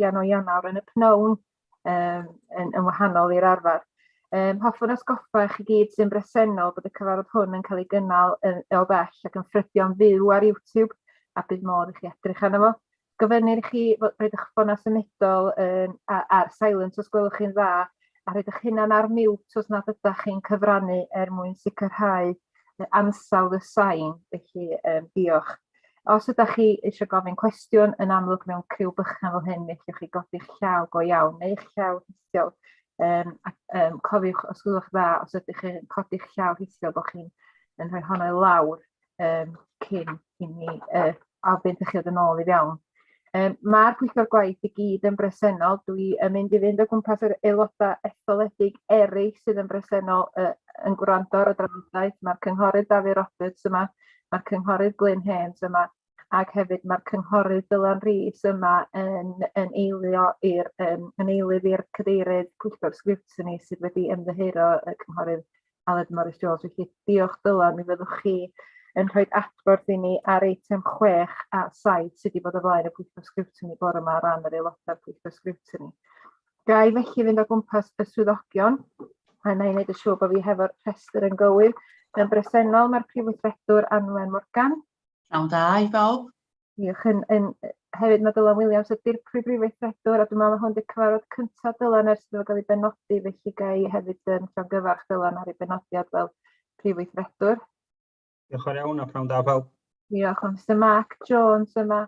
hugain o Ionawr yn y pnawn, um, yn, yn wahanol i'r arfer. Um, hoffwn atgoffa chi gyd sy'n bresennol bod y cyfarfod hwn yn cael ei gynnal yn, o bell ac yn ffrydio'n fyw ar YouTube a bydd modd i chi edrych arno fo. Gofynnir i chi roid eich ffonau symudol yn, ar silent os gwelwch chi'n dda, a rhoid eich hunan ar mute os nad ydych chi'n cyfrannu er mwyn sicrhau ansawdd y sain, felly um, diolch. Os ydych chi eisiau gofyn cwestiwn, yn amlwg mewn criw bychan fel hyn, mi allwch chi godi'ch llaw go iawn neu'ch llaw rhithiol. Um, ac, um, cofiwch, os gwelwch dda, os ydych chi'n codi'ch llaw rhithiol, bod chi'n yn rhoi honno i lawr um, cyn i ni uh, ofyn i chi ddod yn ôl i fewn. Um, Mae'r pwyllgor gwaith i gyd yn bresennol. Dwi yn mynd i fynd o gwmpas yr aelodau etholedig eraill sydd yn bresennol uh, yn gwrando ar y drafodaeth. Mae'r cynghorydd Dafydd Roberts yma, mae'r cynghorydd Glyn Haynes yma, ac hefyd mae'r cynghorydd Dylan Rees yma yn, yn eilio i'r um, yn eilydd i'r cadeirydd pwyllgor sgriwtini sydd wedi ymddiheuro y cynghorydd Aled Morris Jones. Felly diolch Dylan, mi fyddwch chi yn rhoi adborth i ni ar eitem 6 a 7 sydd wedi bod o flaen y pwyllgor sgriwtini bore yma ar ran yr aelodau'r pwyllgor sgriwtini. Ga i felly fynd o gwmpas y swyddogion, a na i wneud yn siŵr bod fi hefo'r rhestr yn gywir. Yn bresennol mae'r Prif Weithredwr Anwen Morgan. Pnawn da i bawb. Diolch. Yn, yn, hefyd mae Dylan Williams y dirprwy brif weithredwr, a dwi'n meddwl mae hwn 'di'r cyfarfod cyntaf Dylan ers iddo fo gael ei benodi, felly ga i hefyd yn llongyfarch Dylan ar ei benodiad fel prif weithredwr. Diolch yn fawr iawn a pnawn da pawb. Diolch. Mae Mr Mark Jones yma,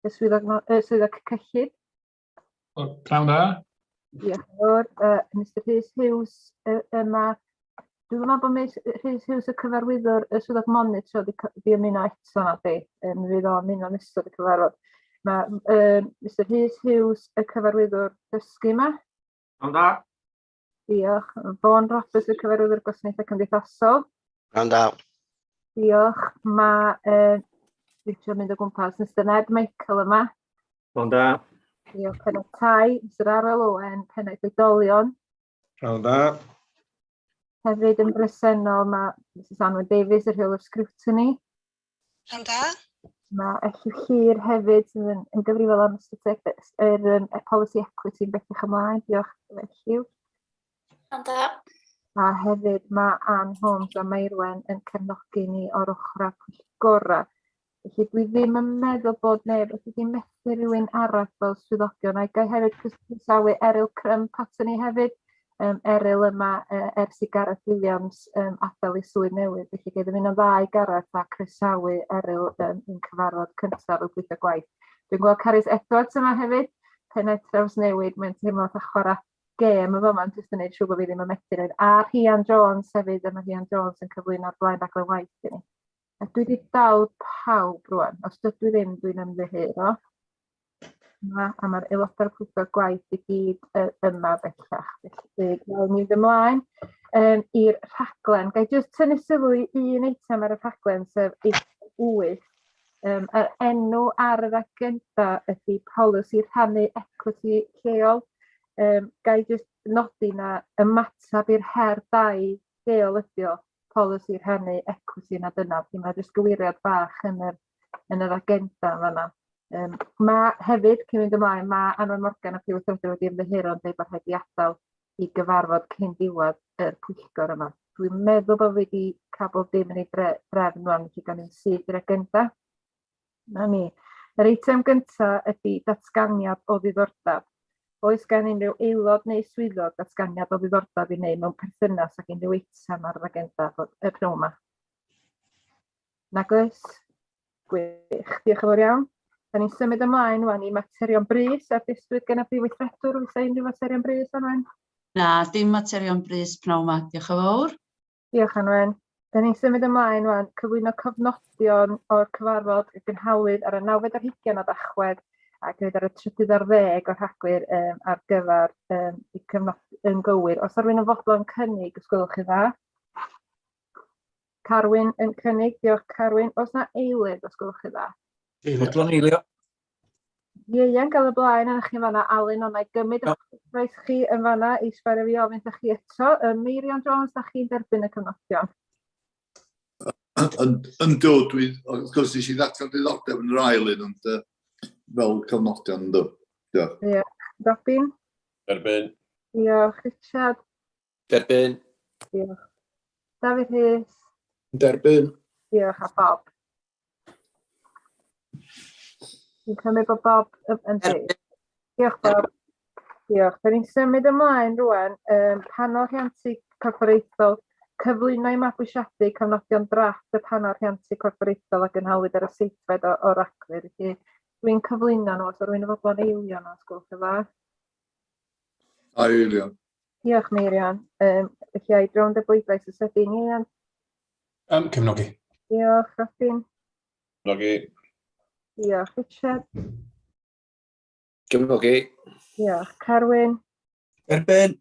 y swyddog, y swyddog cyllid. Pnawn da. Diolch yn fawr. Uh, Mr Rhys Hughes uh, yma. Dwi'n meddwl bod Miss Rhys Hughes y cyfarwyddwr y swyddog monitro di, di ymuno eto na di. Um, mi fydd o'n ymuno yn ystod y cyfarfod. Mae um, Mr Rhys Hughes y cyfarwyddwr dysgu yma. Pnawn da. Diolch. Vaughan Roberts y cyfarwyddwr gwasanaethau cymdeithasol. Pnawn da. Diolch. Mae, uh, dwi'n trio mynd o gwmpas, Mr Ned Michael yma. Pnawn da. Diolch. Pennaeth Tai, Mr Arwel Owen, Pennaeth Oedolion. Pnawn da. Hefyd yn bresennol mae Mrs Anwen Davies, y rheolwr sgriwtini. Pnawn da. Mae Elliw Llyr hefyd sydd yn, yn gyfrifol am strategaeth yr um, polisi equity yn bellach ymlaen. Diolch Elliw. Pnawn da. A hefyd mae Ann Holmes a Mairwen yn cefnogi ni o'r ochrau pwyllgorau. Felly dwi ddim yn meddwl bod neb, os wedi methu rhywun arall fel swyddogion, a ga i hefyd croesawu Eryl Crump aton ni hefyd. Um, Eryl yma uh, ers i Gareth Williams um, adael ei swydd newydd. Felly ga i ddymuno'n dda i Gareth a croesawu Eryl um, i'n cyfarfod cyntaf o gweithio gwaith. Dwi'n gweld Carys Edwards yma hefyd, pennaeth trawsnewid, mae'n teimlo fatha chwarae gêm yn fama, jyst yn neud siŵr bod fi ddim yn methu rhywun. A Rhian Jones hefyd, a mae Rhian Jones yn cyflwyno'r blaen raglen waith i ni. A dwi wedi dal pawb rwan, os dydw i ddim, dwi'n ymddiheuro. Yma, a mae'r aelodau'r pwyllgor gwaith i gyd uh, yma bellach. Felly, gawn ni fynd ymlaen um, i'r rhaglen. Ga i jyst tynnu sylw i un eitem ar y rhaglen, sef eitem 8. Um, yr enw ar yr agenda ydy polisi rhannu equity lleol. Um, ga i jyst nodi na ymateb i'r her dai lleol ydi o, polisi rhannu equity na dyna. Felly mae jyst gywiriad bach yn yr, yn yr agenda yn fanna. Um, mae hefyd, cyn mynd ymlaen, mae Anwen Morgan a Prif Weithredwr wedi ymddiheuro yn dweud bod rhaid i adael i gyfarfod cyn diwedd yr pwyllgor yma. Dwi'n meddwl bod fi wedi cael bob dim yn ei dre drefn rwan, felly gawn ni'n syth i'r agenda. Na ni. Yr eitem gyntaf ydy datganiad o ddiddordeb. Oes gan unrhyw aelod neu swyddog datganiad o ddiddordeb i wneud mewn perthynas ag unrhyw eitem ar yr agenda y pnawn yma? Nag oes? Gwych. Diolch yn fawr iawn. Da ni'n symud ymlaen wan i materion brys a dysgwyd gan y Prif Weithredwr. Oes 'na unrhyw faterion brys, Anwen? Na, dim materion brys pnawn 'ma. Diolch yn fawr. Diolch, Anwen. Da ni'n symud ymlaen wan, cyflwyno cofnodion o'r cyfarfod y gynhaliwyd ar y nawfed ar hugain o Dachwedd ac hefyd ar y trydydd ar ddeg o Rhagfyr um, ar gyfer um, y cyfnod yn gywir. Os ar rywun yn fodlon cynnig, os gwelwch chi dda. Carwyn yn cynnig, diolch Carwyn. Oes na eilydd, os gwelwch chi dda? Fodlon eilio. Ieuan gael y blaen arnoch chi yn fanna, Alun, ond na i gymryd eich pleidlais chi yn fanna i sbario fi ofyn wrthych chi eto. Um, Meirion Jones, da chi'n derbyn y cofnodion? Yndw, dwi, wrth gwrs, nes i ddatgan diddordeb yn yr ail un, ond uh, fel cofnodion, yndw. Diolch. Ie. Robin? Derbyn. Diolch. Richard? Derbyn. Diolch. Dafydd Rhys? Derbyn. Diolch. A Bob? Dwi'n cymryd bod Bob yn dweud. Diolch Bob. Diolch. Da ni'n symud ymlaen rwan. Panel rhiantu corfforaethol, cyflwyno i mabwysiadu cofnodion drafft y panel rhiantu corfforaethol a gynhaliwyd ar y 7fed o Ragfyr. Felly dwi'n cyflwyno nhw, os rwy'n fodlon eilio nhw, os gwelwch yn dda. A eilio. Diolch Meirion. Felly ai rownd y bleidlais y sydyn, Ian? Cefnogi. Diolch, Robin. Cefnogi. Diolch, Richard. Cefnogi. Diolch, Carwyn. Derbyn.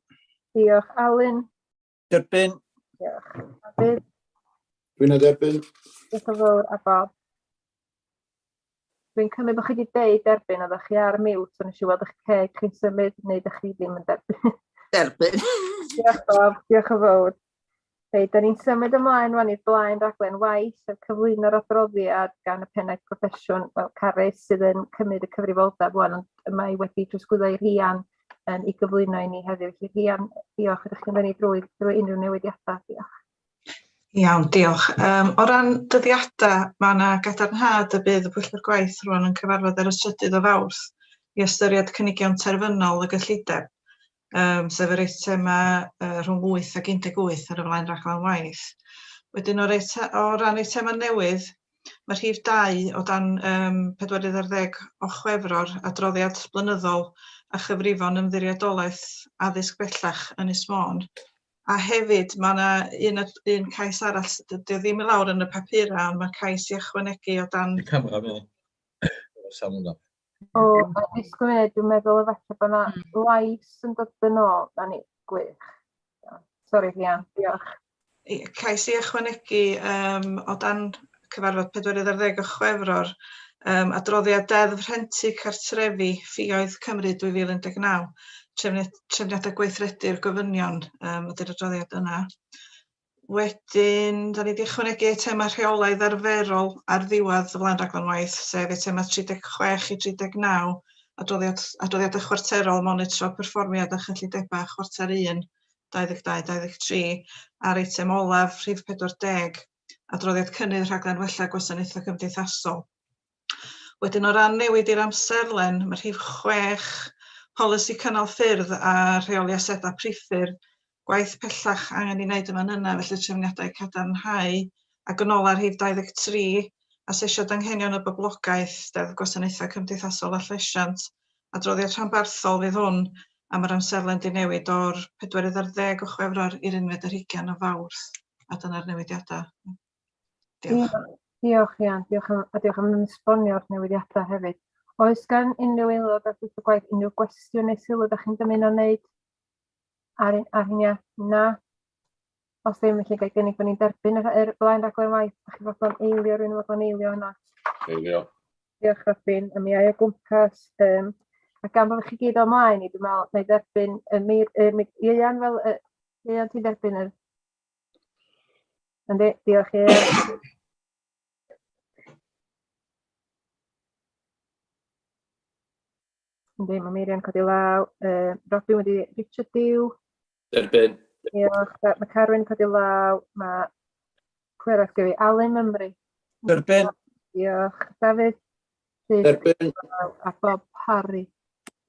Diolch, Alun. Derbyn. Diolch, Dafydd. Dwi'n derbyn. Diolch yn fawr, a Bob. Dwi'n cymryd bod chi wedi deud derbyn, oeddech chi ar mute, so nes i weld eich ceg chi'n symud, neu ydych chi ddim yn derbyn. Derbyn. Diolch Bob, diolch yn fawr. Reit, da ni'n symud ymlaen rwan i'r blaen raglen waith, sef cyflwyno'r adroddiad gan y pennaeth proffesiwn, wel, Carys, sydd yn cymryd y cyfrifoldeb rwan, ond mae wedi trosglwyddo i Rhian i gyflwyno i ni heddiw. Felly Rhian, diolch, ydych chi'n fyny drwy unrhyw newidiadau? Diolch. Iawn, diolch. O ran dyddiadau, mae yna gadarnhad y bydd y Pwyllgor Gwaith rwan yn cyfarfod ar y 3rd o Fawrth i ystyried cynigion terfynol y gyllideb, sef yr eitemau rhwng 8 ac 18 ar y flaen raglen waith. Wedyn o ran eitemau newydd, mae rhif 2 o dan 40 o Chwefror, adroddiad blynyddol a chyfrifon ymddiriedolaeth addysg bellach Ynys Môn. A hefyd mae yna un cais arall, dydy o ddim i lawr yn y papurau, ond mae cais i ychwanegu o dan... Y camera fel. O, a disgwyl munud, dwi'n meddwl efallai bod yna lais yn dod yn ôl. Na ni, gwych. Sori Rhian, diolch. Cais i ychwanegu o dan cyfarfod 40 o Chwefror, adroddiad Deddf Rhentu Cartrefi Ffioedd Cymru 2019, trefniadau gweithredu'r gofynion ydy'r adroddiad yna. Wedyn, da ni wedi ychwanegu eitemau rheolaidd arferol ar ddiwedd y flaen raglen waith, sef eitemau 36 i 39, adroddiadau chwarterol, monitro perfformiad a chyllidebau chwarter 1, 22, 23, a'r eitem olaf, rhif 40, adroddiad cynnydd rhaglen wella gwasanaethau cymdeithasol. Wedyn o ran newid i'r amserlen, mae rhif 6, polisi cynnal ffyrdd a rheoli asedau priffyrdd, gwaith pellach angen i wneud yma yna, felly trefniadau cadarnhau, ac yn ôl ar rhif 23, asesiad anghenion y boblogaeth, Deddf Gwasanaethau Cymdeithasol a Llesiant, adroddiad rhanbarthol fydd hwn, a mae'r amserlen di newid o'r 40 o Chwefror i'r 21 o Fawrth, a dyna'r newidiadau. Diolch. Diolch Ian, diolch am, a diolch am esbonio'r newidiadau hefyd. Oes gan unrhyw aelod ar grŵp y gwaith unrhyw gwestiwn neu sylw ydych chi'n dymuno wneud ar hynny? Na. Os ddim, felly gael gynnig bod ni'n derbyn yr blaen raglen waith. Ydych chi'n fodlon eilio, rhywun yn fodlon eilio hwnna? Eilio. Diolch Robin, a mi ai o gwmpas. A gan bod chi gyd o mlaen i, dwi'n meddwl, na i dderbyn Ieuan fel, Ieuan ti'n derbyn yr... Yndi, diolch Ieuan. Yndi, mae Meirion codi law. Robin wedi Richard Dew. Derbyn. Diolch. Mae Carwyn codi law. Mae pwy arall gyda fi? Alun Mymru. Derbyn. Diolch. Dafydd. Derbyn. A Bob Parry.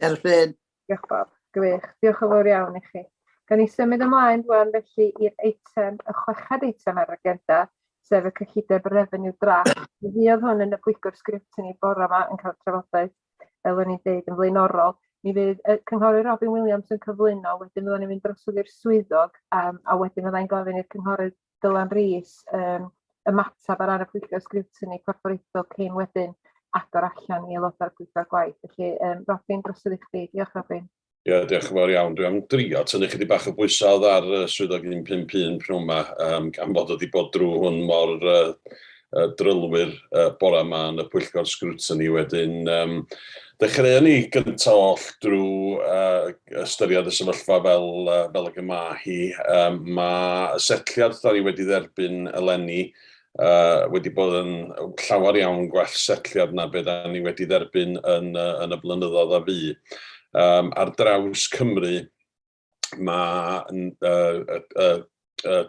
Derbyn. Diolch Bob. Gwych. Diolch yn fawr iawn i chi. Gan ni symud ymlaen rwan felly i'r eitem, y chweched eitem ar yr agenda, sef y cyllideb revenue draft. Mi fuodd hwn yn y pwyllgor sgriwtini bore yma yn cael trafodaeth, fel o'n i'n deud yn flaenorol. Mi fydd y cynghorydd Robin Williams yn cyflwyno, wedyn fyddwn ni'n mynd drosodd i'r swyddog, a wedyn fyddai'n gofyn i'r cynghorydd Dylan Rees ymateb ar ran y pwyllgor sgriwtini corfforaethol cyn wedyn agor allan i aelodau'r pwyllgor gwaith. Felly, Robin, drosodd i chdi. Diolch, Robin. Ie, diolch yn fawr iawn. Dwi am drio tynnu chydig bach o bwysau ar swyddog 151 prynhawn yma, gan fod wedi bod drwy hwn mor drylwyr bore yma yn y pwyllgor sgrwtini wedyn. Dechreuon ni gyntaf oll drwy ystyried y sefyllfa fel ag y ma hi. Mae y setliad da ni wedi dderbyn eleni wedi bod yn llawer iawn gwell setliad na beth da ni wedi dderbyn yn y blynyddoedd a fu. Ar draws Cymru, mae y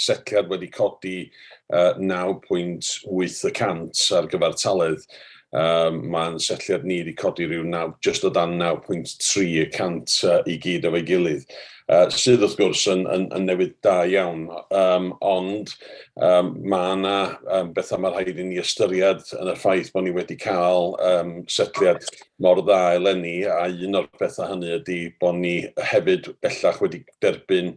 setliad wedi codi 9.8% ar gyfartaledd. Mae'n setliad ni wedi codi rhyw 9, just o dan 9.3% i gyd efo'i gilydd. Sydd wrth gwrs yn newid da iawn, ond mae yna bethau mae rhaid i ni ystyried yn y ffaith bod ni wedi cael setliad mor dda eleni, a un o'r pethau hynny ydy bod ni hefyd bellach wedi derbyn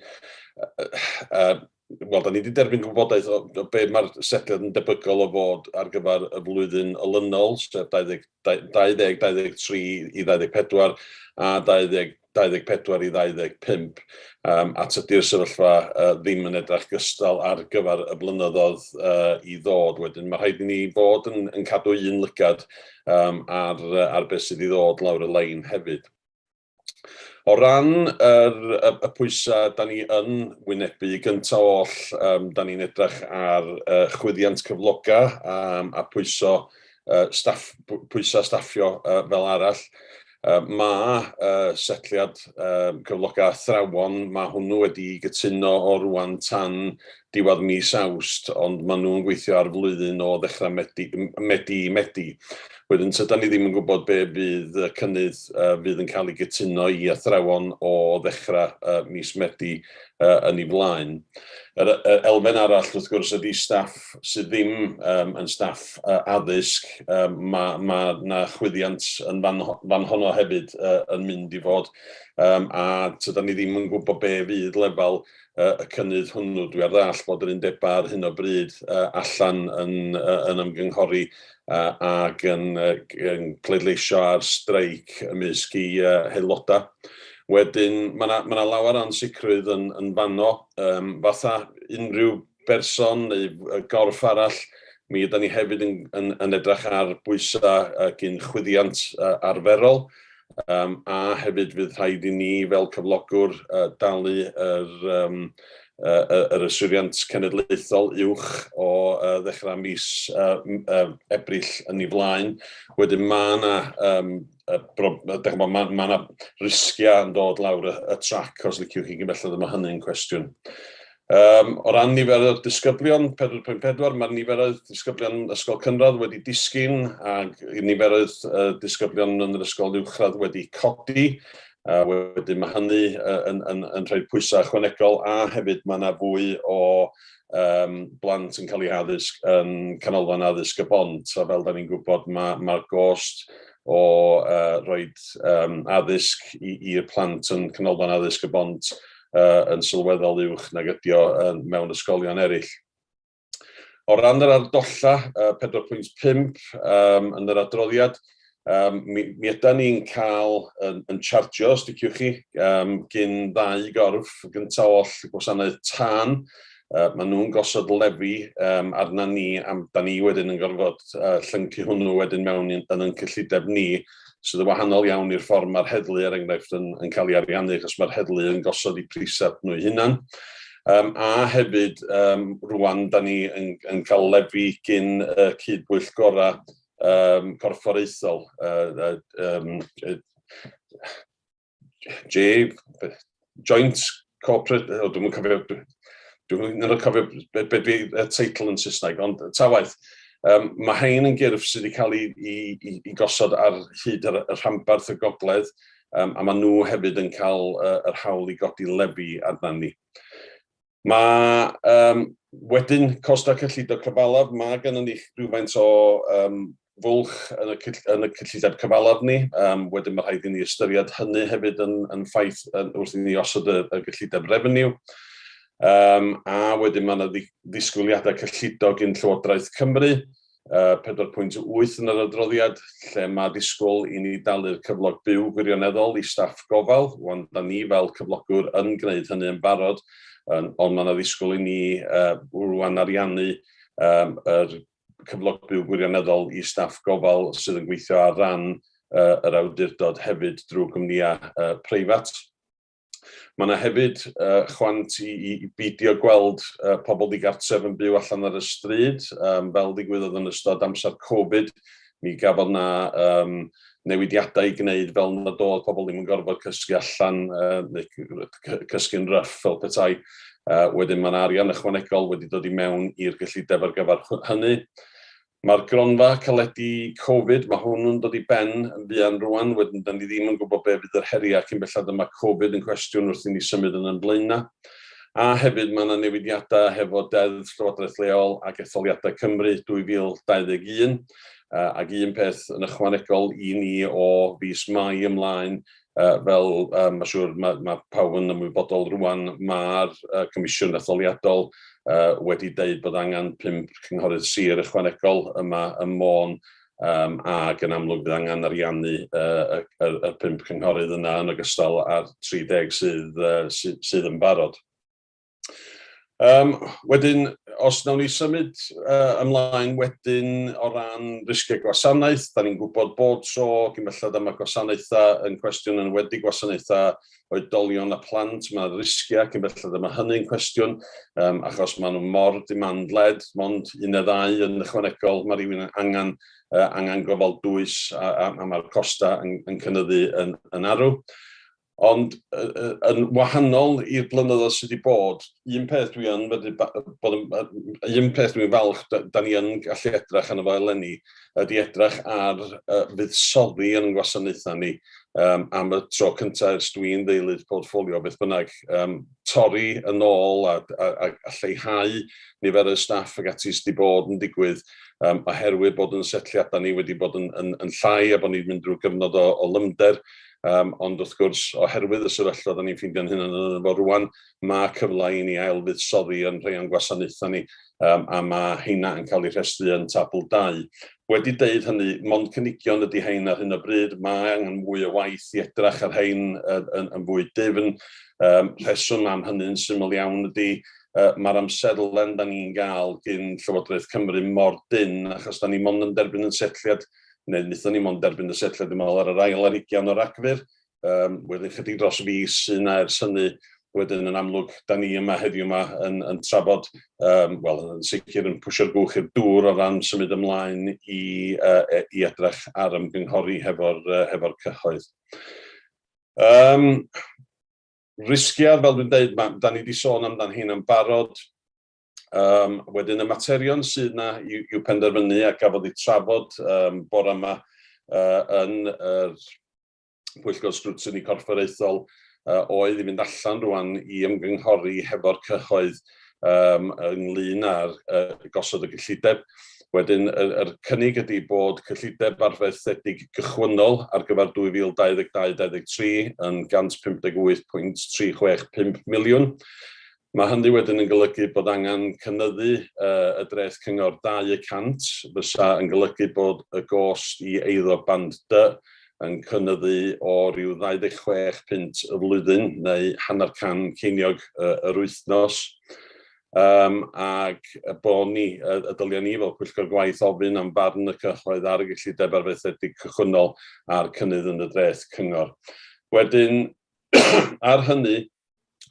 wel, da ni wedi derbyn gwybodaeth o be mae'r setliad yn debygol o fod ar gyfer y flwyddyn olynol, sef 20, 23 i 24 a 20, 24 i 25. A tydi'r sefyllfa ddim yn edrych gystal ar gyfer y blynyddoedd i ddod. Wedyn mae rhaid i ni fod yn cadw un lygad ar beth sydd i ddod lawr y lein hefyd. O ran y pwysau da ni yn wynebu, gyntaf oll, da ni'n edrych ar chwyddiant cyfloga a pwysau staffio fel arall. Mae setliad cyfloga athrawon, mae hwnnw wedi gytuno o rwan tan diwedd mis Awst, ond maen nhw'n gweithio ar flwyddyn o ddechrau Medi i Medi. Wedyn, tydan ni ddim yn gwybod be fydd y cynnydd fydd yn cael ei gytuno i athrawon o ddechrau mis Medi yn ei flaen. Yr elfen arall, wrth gwrs, ydy staff sydd ddim yn staff addysg. Mae na chwyddiant yn fan honno hefyd yn mynd i fod, a tydan ni ddim yn gwybod be fydd lefel y cynnydd hwnnw. Dwi ar ddall bod yr undebau ar hyn o bryd allan yn ymgynghori ac yn pleidleisio ar streic ymysg i aelodau. Wedyn, mae yna lawer ansicrwydd yn fanno, fatha unrhyw berson neu gorff arall, mi ydy ni hefyd yn edrych ar bwysau gyn chwyddiant arferol, a hefyd fydd rhaid i ni fel cyflogwr dalu yr yswiriant cenedlaethol uwch o ddechrau mis Ebrill yn ei flaen. Wedyn mae yna ma yna risgiau yn dod lawr y trac, os liciwch chi, gyn belled mae hynny'n cwestiwn. O ran nifer o'r disgyblion, 4.4, mae'r nifer o'r disgyblion ysgol cynradd wedi disgyn ac nifer o'r disgyblion yn yr ysgol uwchradd wedi codi. Wedyn mae hynny yn rhoi pwysau ychwanegol, a hefyd mae yna fwy o blant yn cael eu haddysg yn canolfan addysg y Bont. A fel da ni'n gwybod, mae'r gost o rhoi addysg i'r plant yn canolfan addysg y Bont yn sylweddol uwch nag ydi o mewn ysgolion eraill. O ran yr ardolla, 4.5 yn yr adroddiad, mi ydan ni'n cael yn chargio, os liciwch chi, gyn ddau gorff. Gyntaf oll, gwasanaeth tân. Maen nhw'n gosod lefi arna ni, am da ni wedyn yn gorfod llyncu hwnnw wedyn mewn yn cyllideb ni, sydd yn wahanol iawn i'r ffordd mae'r heddlu, er enghraifft, yn cael ei ariannu, achos mae'r heddlu yn gosod eu prisau nhw eu hunan. A hefyd, rwan, da ni yn cael lefi gyn cydbwyllgora corfforaethol, J, Joint Corporate, oh, dwi'n cofio be di y teitl yn Saesneg, ond ta waeth, mae hein yn gyrff sydd wedi cael ei gosod ar hyd y rhanbarth y gogledd, a maen nhw hefyd yn cael yr hawl i godi lefi arna ni. Mae wedyn costau cyllido cyfalaf, mae gennym ni rhywfaint o fwlch yn y cyllideb cyfalaf ni. Wedyn mae rhaid i ni ystyried hynny hefyd yn ffaith wrth i ni osod y gyllideb revenue. A wedyn mae yna ddisgwyliadau cyllido gyn Llywodraeth Cymru, 4.8 yn yr adroddiad, lle mae disgwyl i ni dalu'r cyflog byw gwirioneddol i staff gofal. Wan, da ni fel cyflogwr yn gwneud hynny yn barod, ond mae yna ddisgwyl i ni rwan ariannu yr cyflog byw gwirioneddol i staff gofal sydd yn gweithio ar ran yr awdurdod hefyd drwy gwmnïau preifat. Mae yna hefyd chwant i beidio gweld pobl digartref yn byw allan ar y stryd, fel digwyddodd yn ystod amser Covid. Mi gafodd na newidiadau i gwneud fel nad oedd pobl ddim yn gorfod cysgu allan neu cysgu'n ryff fel petai. Wedyn mae'n arian ychwanegol wedi dod i mewn i'r gyllideb ar gyfer hynny. Mae'r gronfa caledu Covid, mae hwn yn dod i ben yn fuan rwan, wedyn da ni ddim yn gwybod be fydd yr heriau cyn belled yma Covid yn cwestiwn wrth i ni symud yn yn blaenau. A hefyd mae yna newidiadau hefo Deddf Llywodraeth Leol ac Etholiadau Cymru 2021, ac un peth yn ychwanegol i ni o fis Mai ymlaen, fel mae'n siŵr mae pawb yn ymwybodol rwan, mae'r Comisiwn Etholiadol wedi deud bod angen 5 cynghorydd sir ychwanegol yma ym Môn, ac yn amlwg bydd angen ariannu y 5 cynghorydd yna yn ogystal â'r 30 sydd yn barod. Wedyn, os nawn ni symud ymlaen wedyn o ran risgiau gwasanaeth, da ni'n gwybod bod tro cyn belled yma gwasanaethau yn cwestiwn, yn wedi gwasanaethau oedolion a plant, mae risgiau cyn belled yma hynny'n cwestiwn, achos maen nhw mor demand-led, mond un neu ddau yn ychwanegol, mae rhywun angen gofal dwys a mae'r costau yn cynyddu yn arw. Ond yn wahanol i'r blynyddoedd sydd wedi bod, un peth dwi yn medru bod yn, un peth dwi'n falch da ni yn gallu edrych arno fo eleni, ydy edrych ar fuddsoddi yn gwasanaethau ni am y tro cyntaf ers dwi'n ddeilyd portffolio beth bynnag, torri yn ôl a lleihau nifer y staff ag ati sydd wedi bod yn digwydd, oherwydd bod yn setliadau ni wedi bod yn llai a bod ni'n mynd drwy gyfnod o lymder. Ond wrth gwrs, oherwydd y sefyllfa da ni'n ffeindio'n hunain yn efo rwan, mae cyfle i ni ail-fuddsoddi yn rhai o'n gwasanaethau ni, a mae heina yn cael eu rhestru yn tabl 2. Wedi deud hynny, mond cynigion ydy hein ar hyn o bryd, mae angen mwy o waith i edrych ar hein yn fwy dyfn. Rheswm am hynny'n syml iawn ydy, mae'r amserlen da ni'n gael gyn Llywodraeth Cymru mor dynn, achos da ni mond yn derbyn yn setliad, neu wnaethon ni mond derbyn y setliad, dwi'n meddwl, ar yr ail ar hugain o Ragfyr. Wedyn chydig dros fis sy'n ers hynny, wedyn yn amlwg, da ni yma heddiw yma yn trafod, wel, yn sicr yn pwsio'r gwch i'r dŵr o ran symud ymlaen i edrych ar ymgynghori hefo'r cyhoedd. Risgiau, fel dwi'n deud, da ni wedi sôn amdan hyn yn barod. Wedyn y materion sydd na i'w penderfynu a gafodd eu trafod bore yma yn yr Pwyllgor Sgrwtini Corfforaethol oedd i fynd allan rwan i ymgynghori hefo'r cyhoedd ynglyn â'r gosod y gyllideb. Wedyn yr cynnig ydy bod cyllideb arfaethedig gychwynnol ar gyfer 2022-2023 yn 158.365 miliwn. Mae hynny wedyn yn golygu bod angen cynyddu y dreth cyngor 2%, fysa yn golygu bod y gost i eiddo band D yn cynyddu o ryw 26 punt y flwyddyn neu hanner can ceiniog yr wythnos. Ac bod ni, y dylia ni fel Pwyllgor Gwaith ofyn am farn y cyhoedd ar y gyllideb arfaethedig cychwynnol a'r cynnydd yn y dreth cyngor. Wedyn, ar hynny,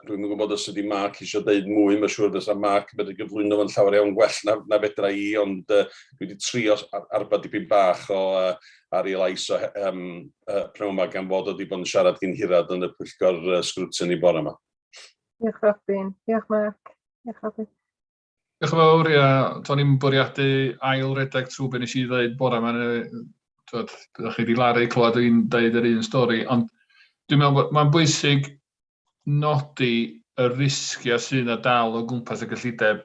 dwi'm yn gwybod os ydy Mark eisiau deud mwy, mae'n siŵr fysa Mark wedi gyflwyno fo'n llawer iawn gwell na fedra i, ond dwi wedi trio arbed dipyn bach o ar ei lais o pnawn yma gan fod wedi bod yn siarad gyn hirad yn y pwyllgor sgrwtini bore yma. Diolch Robin, diolch Mark. Diolch Robin. Diolch yn fawr, ia, to'n i'n bwriadu ail redeg trwy be nes i ddeud bore yma, twod, byddwch chi wedi laru clywed i'n deud yr un stori, ond dwi'n meddwl bod mae'n bwysig nodi y risgiau sydd yna dal o gwmpas y gyllideb.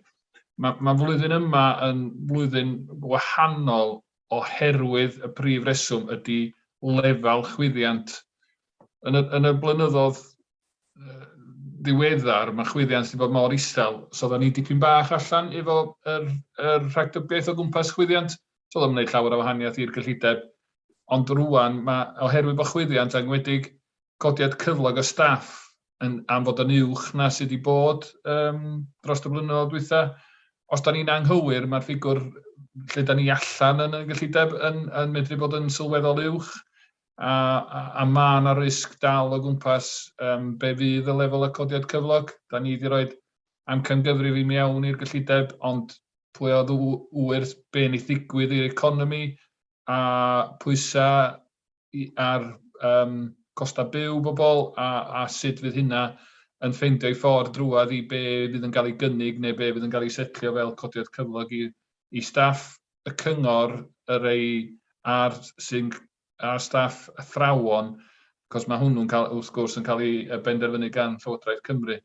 Mae flwyddyn yma yn flwyddyn wahanol oherwydd y prif reswm ydy lefel chwyddiant. Yn y blynyddoedd ddiweddar, mae chwyddiant wedi bod mor isel, so oedden ni dipyn bach allan efo yr rhagdybiaeth o gwmpas chwyddiant, so oedd o'n gwneud llawer o wahaniaeth i'r gyllideb. Ond rwan, mae, oherwydd bod chwyddiant, ac enwedig codiad cyflog y staff am fod yn uwch na sydd wedi bod dros y blynyddoedd dwytha, os da ni'n anghywir, mae'r ffigwr lle da ni allan yn y gyllideb yn medru bod yn sylweddol uwch, a mae yna risg dal o gwmpas be fydd y lefel y codiad cyflog. Da ni wedi rhoi amcangyfrif i mewn i'r gyllideb, ond pwy oedd wyr be wneith ddigwydd i'r economi a pwysau ar costau byw bobl a sut fydd hynna yn ffeindio ei ffordd drwadd i be fydd yn cael ei gynnig neu be fydd yn cael ei setlio fel codiad cyflog i staff y cyngor, y rei ar, sy'n, ar staff athrawon, cos mae hwnnw'n cael, wrth gwrs, yn cael ei benderfynu gan Llywodraeth Cymru.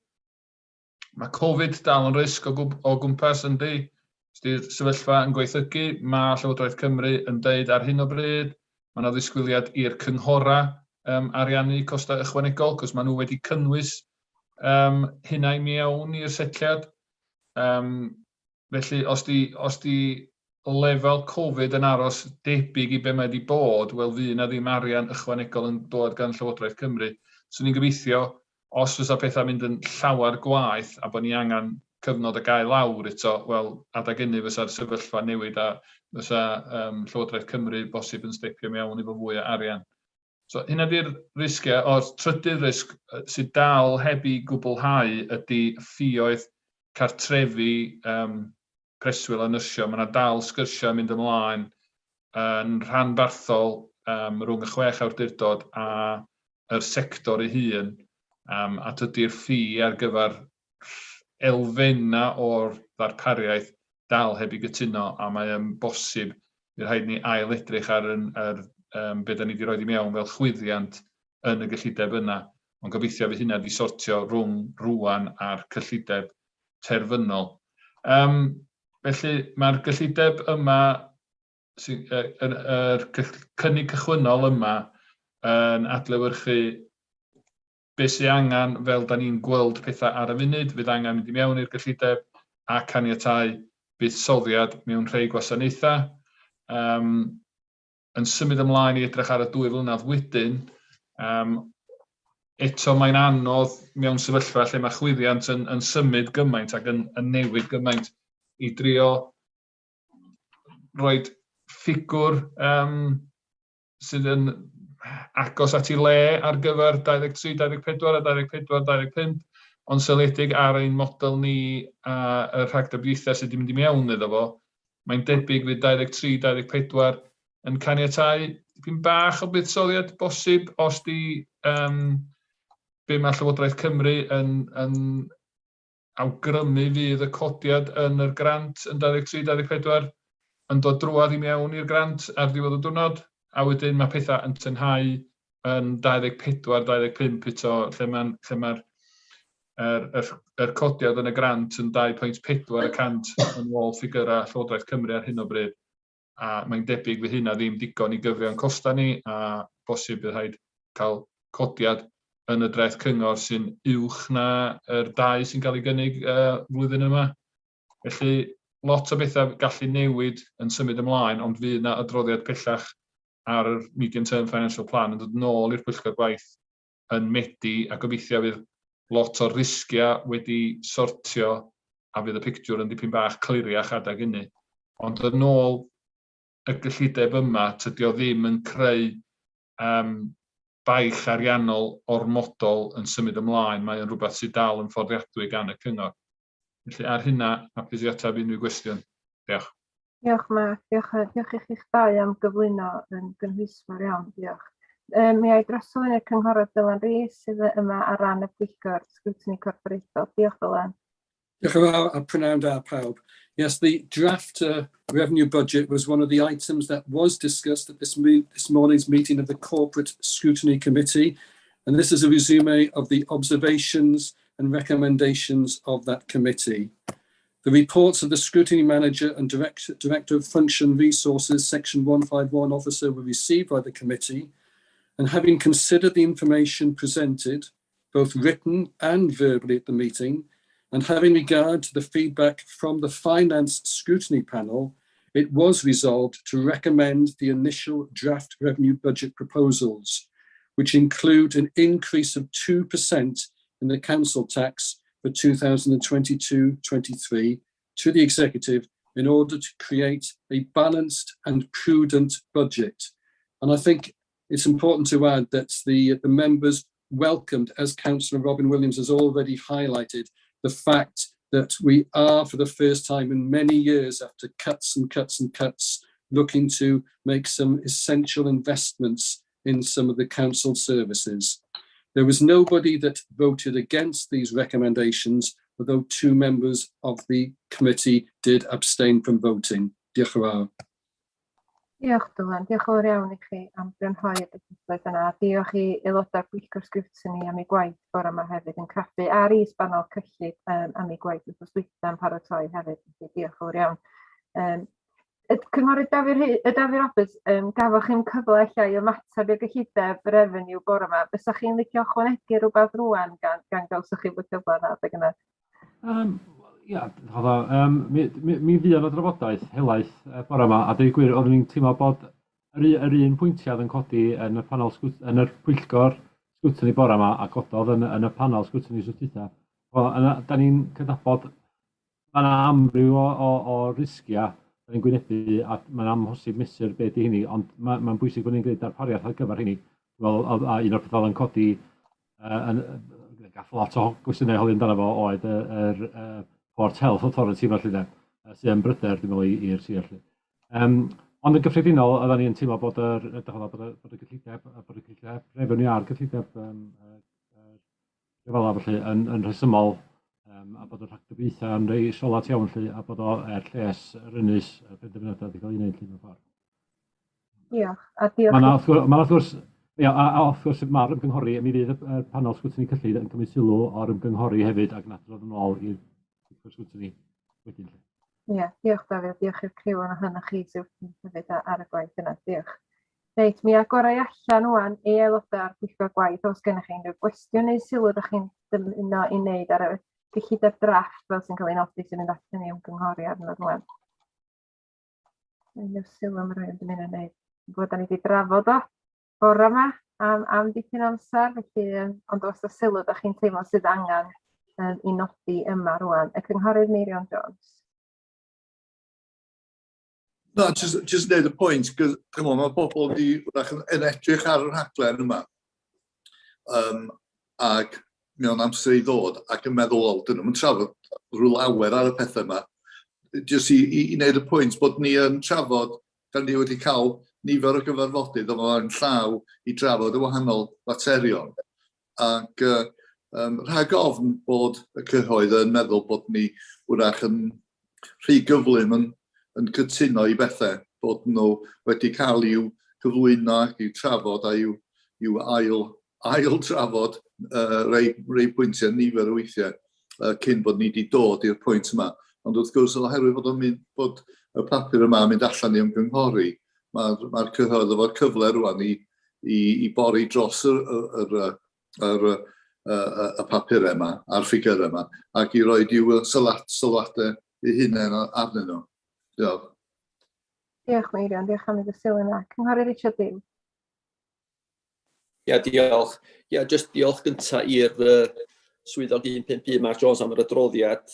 Mae Covid dal yn risg o gwmpas, yndi. Os 'di'r sefyllfa yn gwaethygu, mae Llywodraeth Cymru yn deud ar hyn o bryd, mae yna ddisgwyliad i'r cynghorau ariannu costau ychwanegol, cos maen nhw wedi cynnwys hynna i mewn i'r setliad. Felly, os di lefel Covid yn aros debyg i be mae wedi bod, wel, fydd na ddim arian ychwanegol yn dod gan Llywodraeth Cymru. So ni'n gobeithio, os fysa pethau mynd yn llawer gwaeth a bod ni angen cyfnod o gau lawr eto, wel, adag hynny fysa'r sefyllfa newid a fysa Llywodraeth Cymru bosib yn stepio mewn efo fwy o arian. So hynna di'r risgiau. O'r trydydd risg sydd dal heb i gwblhau ydy ffioedd cartrefi preswyl a nyrsio. Mae yna dal sgyrsiau yn mynd ymlaen yn rhanbarthol rhwng y chwech awdurdod a yr sector ei hun, a dydy'r ffi ar gyfer elfenna o'r ddarpariaeth dal heb i gytuno, a mae yn bosib bydd rhaid ni ail edrych ar be da ni wedi rhoi i mewn fel chwyddiant yn y gyllideb yna. Ond gobeithio fydd hynna wedi sortio rhwng rwan a'r cyllideb terfynol. Felly mae'r gyllideb yma, yr cynnig cychwynnol yma yn adlewyrchu beth sydd angen fel da ni'n gweld pethau ar y funud, fydd angen mynd i mewn i'r gyllideb a caniatáu buddsoddiad mewn rhai gwasanaethau. Yn symud ymlaen i edrych ar y 2 flynedd wedyn, eto mae'n anodd mewn sefyllfa lle mae chwyddiant yn symud gymaint ac yn newid gymaint i drio rhoi ffigwr sydd yn agos at ei le ar gyfer 23, 24 a 24, 25, ond seiliedig ar ein model ni a y rhagdybiaethau sydd wedi mynd i mewn iddo fo, mae'n debyg fydd 23, 24 yn caniatáu dipyn bach o buddsoddiad bosib os di be mae Llywodraeth Cymru yn awgrymu fydd y codiad yn yr grant yn 23, 24 yn dod drwadd i mewn i'r grant ar ddiwedd y diwrnod, a wedyn mae pethau yn tynhau yn 24, 25 eto, lle mae'r yr codiad yn y grant yn 2.4% yn ôl ffigurau Llywodraeth Cymru ar hyn o bryd. A mae'n debyg fydd hynna ddim digon i gyfrio'n costa ni, a bosib bydd rhaid cael codiad yn y dreth cyngor sy'n uwch na yr dau sy'n cael ei gynnig flwyddyn yma. Felly, lot o bethau gallu newid yn symud ymlaen, ond fydd na adroddiad pellach ar yr Medium Term Financial Plan yn dod nôl i'r pwyllgor gwaith yn Medi, a gobeithio fydd lot o'r risgiau wedi sortio a fydd y pictiwr yn dipyn bach cliriach adag hynny. Ond yn ôl y gyllideb yma, tydi o ddim yn creu baich ariannol ormodol yn symud ymlaen. Mae o'n rhywbeth sydd dal yn fforddiadwy gan y cyngor. Felly ar hynna, hapus i ateb unrhyw gwestiwn. Diolch. Diolch, Mark. Diolch, diolch i chi'ch dau am gyflwyno yn gynhwysfawr iawn. Diolch. Mi ai drosodd i'r cynghorydd Dylan Rees sydd yma ar ran y pwyllgor sgrwtini corfforaethol. Diolch, Dylan. Diolch yn fawr a prynhawn da pawb. Yes, the draft revenue budget was one of the items that was discussed at this morning's meeting of the Corporate Scrutiny Committee. And this is a resume of the observations and recommendations of that committee. The reports of the Scrutiny Manager and Director of Function Resources, Section 151 Officer, were received by the committee, and having considered the information presented, both written and verbally at the meeting, and having regard to the feedback from the Finance Scrutiny Panel, it was resolved to recommend the initial draft revenue budget proposals, which include an increase of 2% in the council tax for 2022-23 to the Executive in order to create a balanced and prudent budget. And I think it's important to add that the members welcomed, as Councillor Robin Williams has already highlighted, the fact that we are, for the first time in many years, after cuts and cuts and cuts, looking to make some essential investments in some of the council services. There was nobody that voted against these recommendations, although two members of the committee did abstain from voting. Diolch yn fawr. Diolch Dylan, diolch yn fawr iawn i chi am grynhoi y gwybodaeth yna. A diolch i aelodau'r pwyllgor sgriwtini am eu gwaith bore yma hefyd yn craffu a'r is-banel cyllid am eu gwaith wythnos dwytha yn paratoi hefyd. Felly diolch yn fawr iawn. Y cynghorydd Dafydd Dafydd Roberts, gafoch chi'n cyfle ella i ymateb i'r gyllideb revenue bore yma. Fysa chi'n licio ychwanegu rhywbeth rŵan gan gawsoch chi fod cyfle yna adeg yna? Ia, mi fuodd yna drafodaeth helaeth bore yma, a dweud gwir, oeddwn i'n teimlo bod yr un pwyntiau yn codi yn y panel yn yr pwyllgor sgwtini bore yma, a gododd yn y panel sgwtini wsos dwytha. Wel, yna, da ni'n cydnabod mae yna amryw o risgiau da ni'n gwynebu, a mae'n amhosib mesur be di hynny, ond mae'n bwysig bod ni'n gwneud darpariaeth ar gyfer hynny. Wel, a un o'r pethau oedd yn codi, gath lot o gwestiynau holi amdano fo, oedd yr Port Health Authority felly de, sydd yn bryder, dwi'n meddwl, i'r sir. Felly. Ond yn gyffredinol, oedden ni'n teimlo bod yr, bod y gyllideb, bod y gyllideb revenue a'r gyllideb gyfalaf felly yn rhesymol, a bod y rhagdybiaethau yn rei solat iawn felly, a bod o er lles yr ynys y penderfyniadau wedi cael ei wneud felly mewn ffordd. Diolch, a diolch. Mae yna wrth gwrs, ia, a wrth gwrs mae'r ymgynghori, mi fydd y panel sgwtini cyllid yn cymryd sylw o'r ymgynghori hefyd ac yn adrodd yn ôl i'r sgwtini wedyn. Ie, diolch Dafydd, diolch i'r criw yna hynny chi sydd hefyd ar y gwaith yna, diolch. Reit, mi agorau allan ŵan i aelodau ar bwyllgor gwaith, os gennych chi unrhyw gwestiwn neu sylw ydych chi'n dymuno i wneud ar y gyllideb drafft fel sy'n cael ei nodi sy'n mynd allan i ymgynghori arno rŵan. Unrhyw sylw mae rhywun yn dymuno wneud. Gwybod, da ni wedi drafod o bore yma am dipyn o amser, felly, ond os oes sylw ydych chi'n teimlo sydd angen i nodi yma rŵan. Y Cynghorydd Meirion Jones. Na, just wneud y pwynt, cos mae pobl wedi wrach yn edrych ar y rhaglen yma, ac mewn amser i ddod, ac yn meddwl, wel, dyn nhw'n trafod rhyw lawer ar y pethau yma. Just i wneud y pwynt bod ni yn trafod, da ni wedi cael nifer o gyfarfodydd o flaen llaw i drafod y wahanol faterion. Ac rhag ofn bod y cyhoedd yn meddwl bod ni wrach yn rhy gyflym yn cytuno i bethau, bod nhw wedi cael i'w cyflwyno ac i'w trafod a i'w ail trafod rei pwyntiau nifer o weithiau cyn bod ni wedi dod i'r pwynt yma. Ond wrth gwrs, oherwydd bod y papur yma yn mynd allan i ymgynghori, mae'r cyhoedd efo'r cyfle rŵan i bori dros y papurau yma a'r ffigurau yma ac i roed i'w sylwadau eu hunain arnyn nhw. Diolch. Diolch Meirion, diolch am y sylw yna. Cynghorydd Richard Dew. Ia, diolch. Ia, just diolch gynta i'r swyddog 151 Mark Jones am yr adroddiad.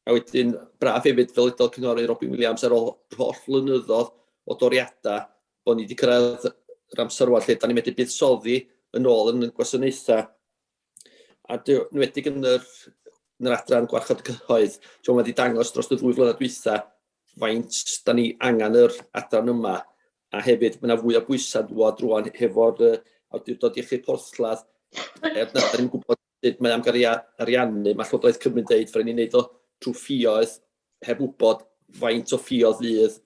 A wedyn, braf hefyd fel edodd cynghorydd Robin Williams ar ôl holl flynyddoedd o doriadau bod ni wedi cyrraedd yr amser rŵan lle da ni'n medru buddsoddi yn ôl yn y gwasanaethau. A enwedig yn yr adran gwarchod y cyhoedd, mae wedi dangos dros y 2 flynedd dwytha faint da ni angen yr adran yma, a hefyd mae yna fwy o bwysau dŵad rŵan hefo'r Awdurdod Iechyd Porthladd, er na da ni'n gwybod sut mae am gael ei ariannu, mae Llywodraeth Cymru'n deud fydden ni'n neud o trwy ffioedd, heb wybod faint o ffioedd fydd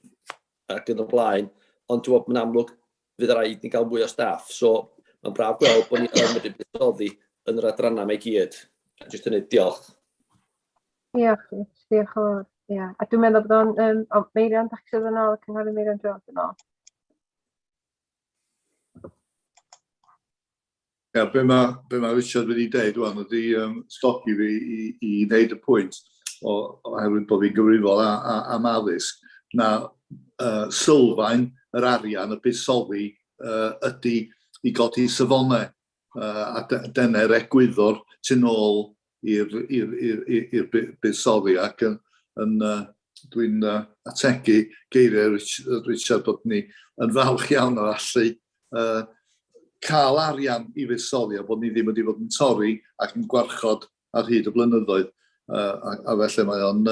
ac yn y blaen, ond dwi'n meddwl mae'n amlwg fydd rhaid ni gael mwy o staff, so mae'n braf gweld bod ni yn medru buddsoddi yn yr adrannau yma i gyd. A jyst hynny, diolch. Diolch, Rich, diolch yn fawr. Ia, a dwi'n meddwl bod o'n, o, Meirion, dach chi isio dod yn ôl, Cynghorydd Meirion Jones yn ôl. Ia, be ma Richard wedi deud rŵan ydy stopi fi i wneud y pwynt oherwydd bod fi'n gyfrifol am addysg, na sylfaen yr arian y buddsoddi ydy i godi safonau, a dyna'r egwyddor tu nôl i'r buddsoddi, ac dwi'n ategu geiriau Richard bod ni yn falch iawn o allu cael arian i fuddsoddi a bod ni ddim wedi bod yn torri ac yn gwarchod ar hyd y blynyddoedd. A felly mae o'n,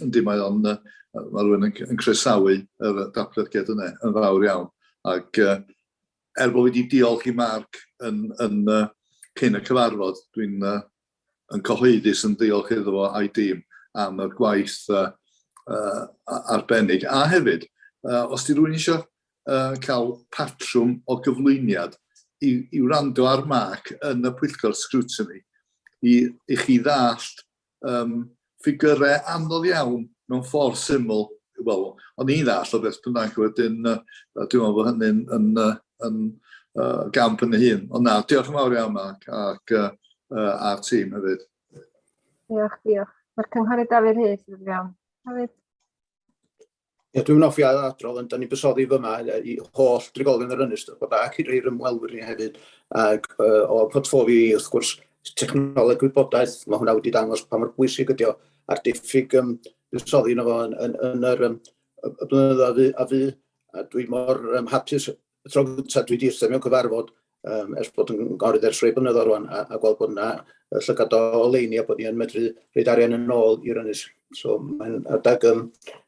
yndi, mae o'n, mae rhywun yn croesawu yr datblygiad yna yn fawr iawn. Ac er bod wedi diolch i Mark yn, yn cyn y cyfarfod, dwi'n yn cyhoeddus yn diolch iddo fo a'i dîm am y gwaith arbennig. A hefyd, os di rhywun eisiau cael patrwm o gyflwyniad i, i wrando ar Mark yn y pwyllgor scrutiny, i, i chi ddallt um, ffigyrau anodd iawn mewn ffordd syml. Wel, o'n i'n ddallt o beth bynnag, wedyn dwi'n meddwl bod hynny'n yn, yn, yn gamp yn ei hun. Ond na, diolch yn fawr iawn, Mark, ac a'r tîm hefyd. Diolch, diolch. Mae'r cynghorydd Dafydd Rhys yn iawn. Dafydd? Ie, dwi'n hoffi adrodd, ond da ni'n bysoddi fyma i holl drigolion yr ynys, bod ac i'r ymwelwyr ni hefyd, ac o portffolio i, wrth gwrs, technoleg gwybodaeth, mae hwnna wedi dangos pa mor bwysig ydi o, a'r diffyg um, buddsoddi yno fo yn, yn, yn yr um, y blynyddoedd a fu, a fu, a dwi mor um, hapus y tro gyntaf dwi wedi eistedd mewn cyfarfod um, ers bod yn gorydd ers rhai blynyddoedd rwan, a, a gweld bod yna llygad o oleuni a bod ni yn medru rhaid arian yn ôl i'r ynys. So mae'n adag um,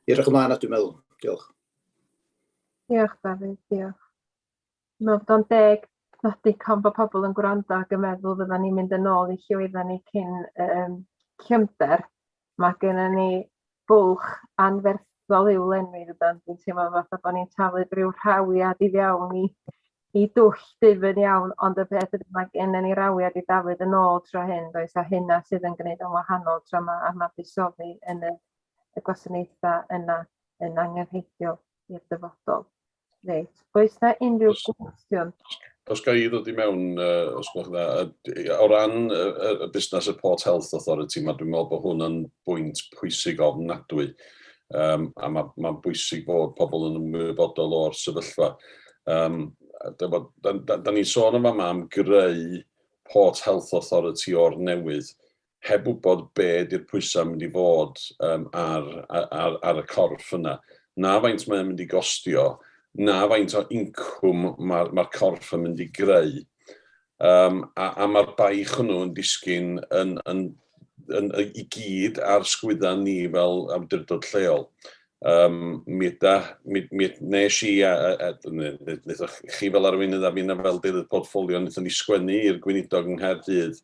i edrych ymlaen at dwi'n meddwl. Diolch. Diolch Dafydd, diolch. Mae'n bod o'n deg nodi con bod pobl yn gwrando ac yn meddwl fydda ni'n mynd yn ôl i lle oedden ni cyn um, llymder. Mae gennym ni bwlch anferthol i'w lenwi dydan? Dwi'n teimlo fatha bod ni'n taflu rhyw rhawiad i fewn i i dwll difyr iawn, ond y peth ydy mae gennym ni rawiad i daflud yn ôl tro hyn, does, a hynna sydd yn gwneud o'n wahanol tro yma, a mae buddsoddi yn y, y gwasanaethau yna yn angenrheidiol i'r dyfodol. Reit, oes na unrhyw gwestiwn? Os ga i ddod i mewn, os gwelwch dda, o ran y, y busnes y Port Health Authority, mae dwi'n meddwl bod hwn yn bwynt pwysig ofnadwy. Um, a mae'n ma bwysig bod pobl yn ymwybodol o'r sefyllfa. Um, da, da, da, da ni'n sôn yma am greu Port Health Authority o'r newydd, heb wybod be di'r pwysau mynd i fod um, ar, ar, ar y corff yna. Na faint mae'n mynd i gostio, na faint o incwm mae'r ma corff yn mynd i greu. Um, a, a mae'r baich hwnnw yn disgyn yn, yn, yn, yn, i gyd ar sgwydda ni fel awdurdod lleol. Um, mi yda, mi, mi nes i, a, a, a, wnaethoch chi fel arweinydd a finna fel deilydd portffolio, wnaethon ni sgwennu i'r gweinidog yng Nghaerdydd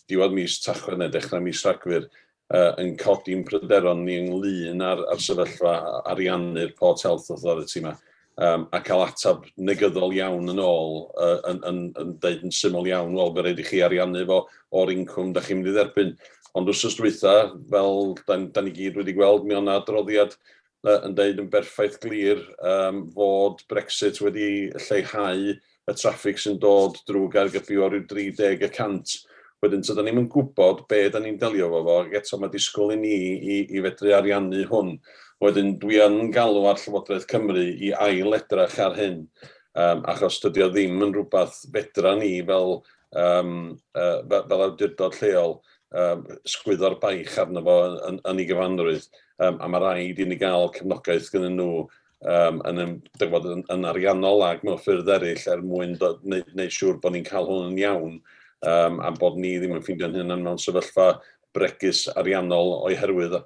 diwedd mis Tachwedd neu dechrau mis Rhagfyr, uh, yn codi'n pryderon ni ynglyn â'r, ar sefyllfa ariannu'r Port Health Authority yma. Um, a cael atab negyddol iawn yn ôl, uh, yn, yn, yn deud yn syml iawn, wel, fe rhaid i chi ariannu fo o'r incwm da chi'n mynd i dderbyn. Ond wrth dwytha, fel da, da ni gyd wedi gweld, mi o'na adroddiad uh, yn deud yn berffaith glir um, fod Brexit wedi lleihau y traffig sy'n dod drwy Gaergybi o ryw 30 y cant. Wedyn, so, da ni'n gwybod be da ni'n delio fo fo, ac eto mae disgwyl i ni i, i fedru ariannu hwn. Wedyn, dwi yn galw ar Llywodraeth Cymru i ail edrach ar hyn, um, achos dydy o ddim yn rhywbeth fedra ni fel, um, uh, fel awdurdod lleol um, sgwyddo'r baich arno fo yn, yn, yn ei gyfanrwydd. Um, a mae rhaid i ni gael cefnogaeth gyda nhw um, yn, yn, yn, yn ariannol ac mewn ffyrdd eraill er mwyn gwneud neu siŵr bod ni'n cael hwn yn iawn um, a bod ni ddim yn ffeindio'n hunan mewn sefyllfa bregus ariannol o'i herwydd.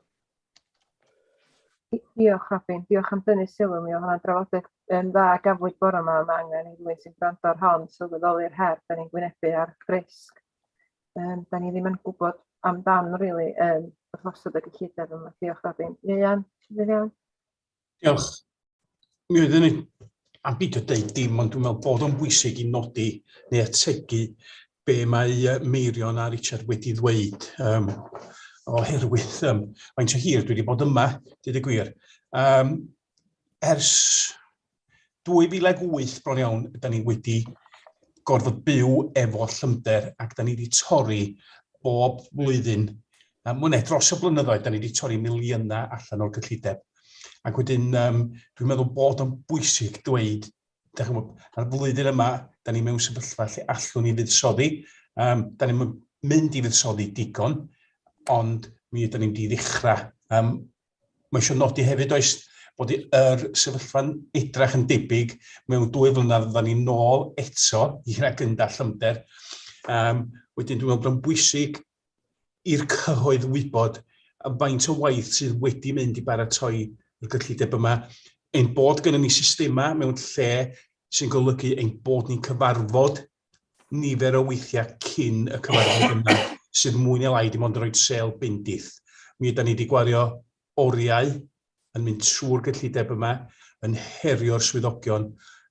Diolch Robin, diolch am dynnu sylw mi. Oedd hwnna'n drafodaeth yn dda gafwyd bore yma. Mae angen i rywun sy'n gwrando ar hon sylweddoli'r her da ni'n gwynebu ar risg. Um, da ni ddim yn gwybod amdan, really, um, wrth osod y gyllideb yma. Diolch Robin. Ieuan, ti'n iawn? Diolch. Mi oeddwn i am beidio deud dim, ond dwi'n meddwl bod o'n bwysig i nodi neu ategu be mae Meirion a Richard wedi ddweud. Um, oherwydd um, faint o hir dwi wedi bod yma, dweud y gwir. Um, ers 2008 bron iawn, da ni wedi gorfod byw efo llymder ac da ni wedi torri bob blwyddyn. Mwy neu dros y blynyddoedd, da ni wedi torri miliynau allan o'r gyllideb. Ac wedyn, um, dwi'n meddwl bod o'n bwysig dweud, da chi'n gwybod, ar y flwyddyn yma, da ni mewn sefyllfa lle allwn ni fuddsoddi. Um, da ni'n mynd i fuddsoddi digon, ond mi ydyn ni'n mynd i ddechrau. Um, mae eisiau nodi hefyd oes bod yr sefyllfa'n edrach yn debyg mewn dwy flynedd fydda ni nôl eto i'r agenda llymder. Um, wedyn dwi'n meddwl bod o'n bwysig i'r cyhoedd wybod faint o waith sydd wedi mynd i baratoi y gyllideb yma. Ein bod gennym ni systemau mewn lle sy'n golygu ein bod ni'n cyfarfod nifer o weithiau cyn y cyfarfod yna, sydd mwy neu lai dim ond yn rhoi sêl bendith. Mi ydan ni wedi gwario oriau yn mynd trwy'r gyllideb yma, yn herio'r swyddogion.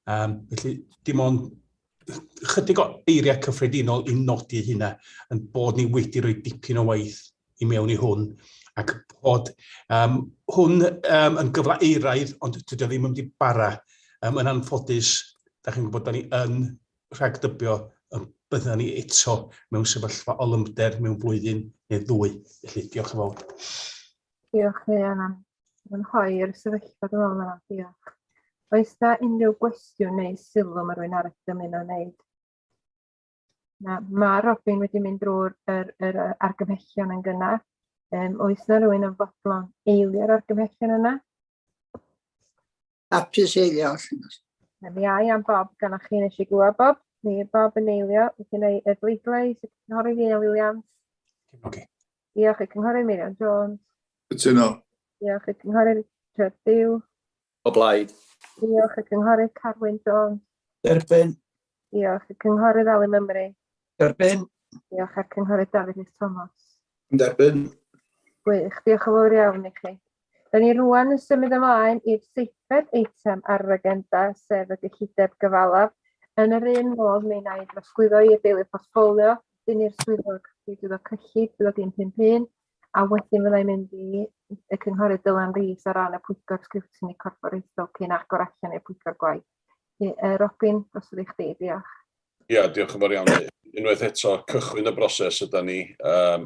Felly, dim ond chydig o eiriau cyffredinol i nodi hynna, yn bod ni wedi rhoi dipyn o waith i mewn i hwn, ac bod hwn yn gyfle euraidd, ond dydy o ddim yn mynd i bara. Yn anffodus, da chi'n gwybod, da ni yn rhagdybio y byddwn ni eto mewn sefyllfa o lymder mewn blwyddyn neu ddwy. Felly, diolch yn fawr. Diolch, Rhian, am fy i'r sefyllfa, dwi'n meddwl yna. Diolch. Oes na unrhyw gwestiwn neu sylw mae rhywun arall dymuno wneud? Na, mae Robin wedi mynd drwy'r yr, yr argymhellion yn gynnar. Oes na rhywun yn fodlon eilio'r argymhellion yna? Hapus eilio. Mi ai am Bob, gan chi nes i glywed Bob. Mi Bob yn eilio. Felly neu y bleidlais, y cynghorydd Ieuan Williams. Cefnogi. Diolch i cynghorydd Meirion Jones. Cytuno. Diolch i cynghorydd Richard Dew. O blaid. Diolch y cynghorydd Carwyn Jones. Derbyn. Diolch y cynghorydd Alun Mymru. Derbyn. Diolch a'r cynghorydd Dafydd Rhys Thomas. Derbyn. Gwych, diolch yn fawr iawn i chi. Da ni rwan yn symud ymlaen i'r seithfed eitem ar yr agenda, sef y gyllideb gyfalaf. Yn yr un modd, mi wna i drosglwyddo i'r deulu portffolio, dyn i'r swyddog, i swyddog cyllid, swyddog 151, a wedyn fyddai'n mynd i y cynghorydd Dylan Rees ar ran y pwyllgor sgriwtini corfforaethol cyn agor allan i'r pwyllgor gwaith. Robin, drosodd i chdi, diolch. Ia, diolch yn fawr iawn. Unwaith eto, cychwyn y broses yda ni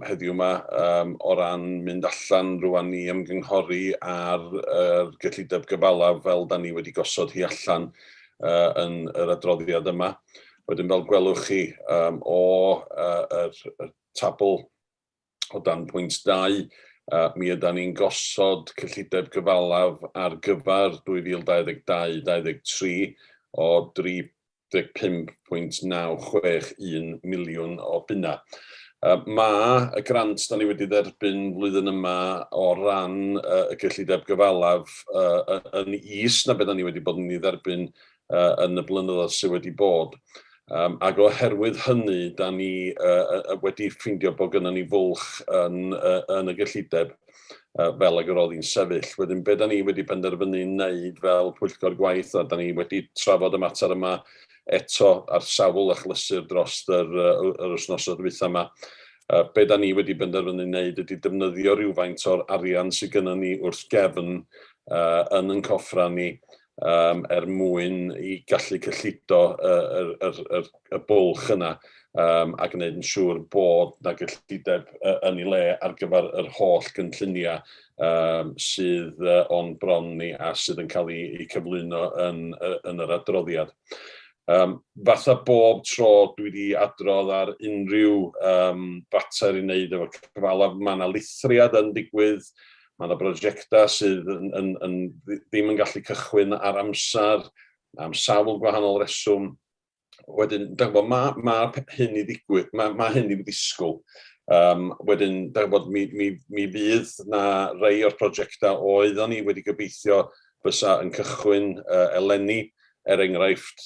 heddiw yma o ran mynd allan rwan i ymgynghori ar yr gyllideb gyfalaf fel da ni wedi gosod hi allan yn yr adroddiad yma. Wedyn fel gwelwch chi o yr tabl o dan pwynt 2, mi yda ni'n gosod cyllideb gyfalaf ar gyfer 2022-2023 o 35.961 miliwn o bunna. Mae y grant da ni wedi dderbyn flwyddyn yma o ran y gyllideb gyfalaf yn is na beth da ni wedi bod yn ei dderbyn yn y blynyddoedd sydd wedi bod. Ac oherwydd hynny, da ni wedi ffeindio bod gynnon ni fwlch yn y gyllideb fel ag yr oedd hi'n sefyll. Wedyn, be da ni wedi penderfynu wneud fel pwyllgor gwaith, a da ni wedi trafod y mater yma eto ar sawl achlysur dros yr wythnosau dwytha yma. Be da ni wedi penderfynu wneud ydy defnyddio rhywfaint o'r arian sydd gynnon ni wrth gefn yn ein coffra ni, er mwyn i gallu cyllido y bwlch yna a gwneud yn siŵr bod na gyllideb yn ei le ar gyfer yr holl gynlluniau sydd o'n bron ni a sydd yn cael ei cyflwyno yn yr adroddiad. Fatha bob tro dwi wedi adrodd ar unrhyw fater i wneud efo cyfalaf, mae yna lithriad yn digwydd, mae yna brosiectau sydd ddim yn gallu cychwyn ar amser, am sawl gwahanol reswm. Wedyn, mae hyn i ddigwydd, mae hyn i ddisgwyl. Wedyn, mi fydd na rei o'r prosiectau oeddwn ni wedi gobeithio fysa yn cychwyn eleni, er enghraifft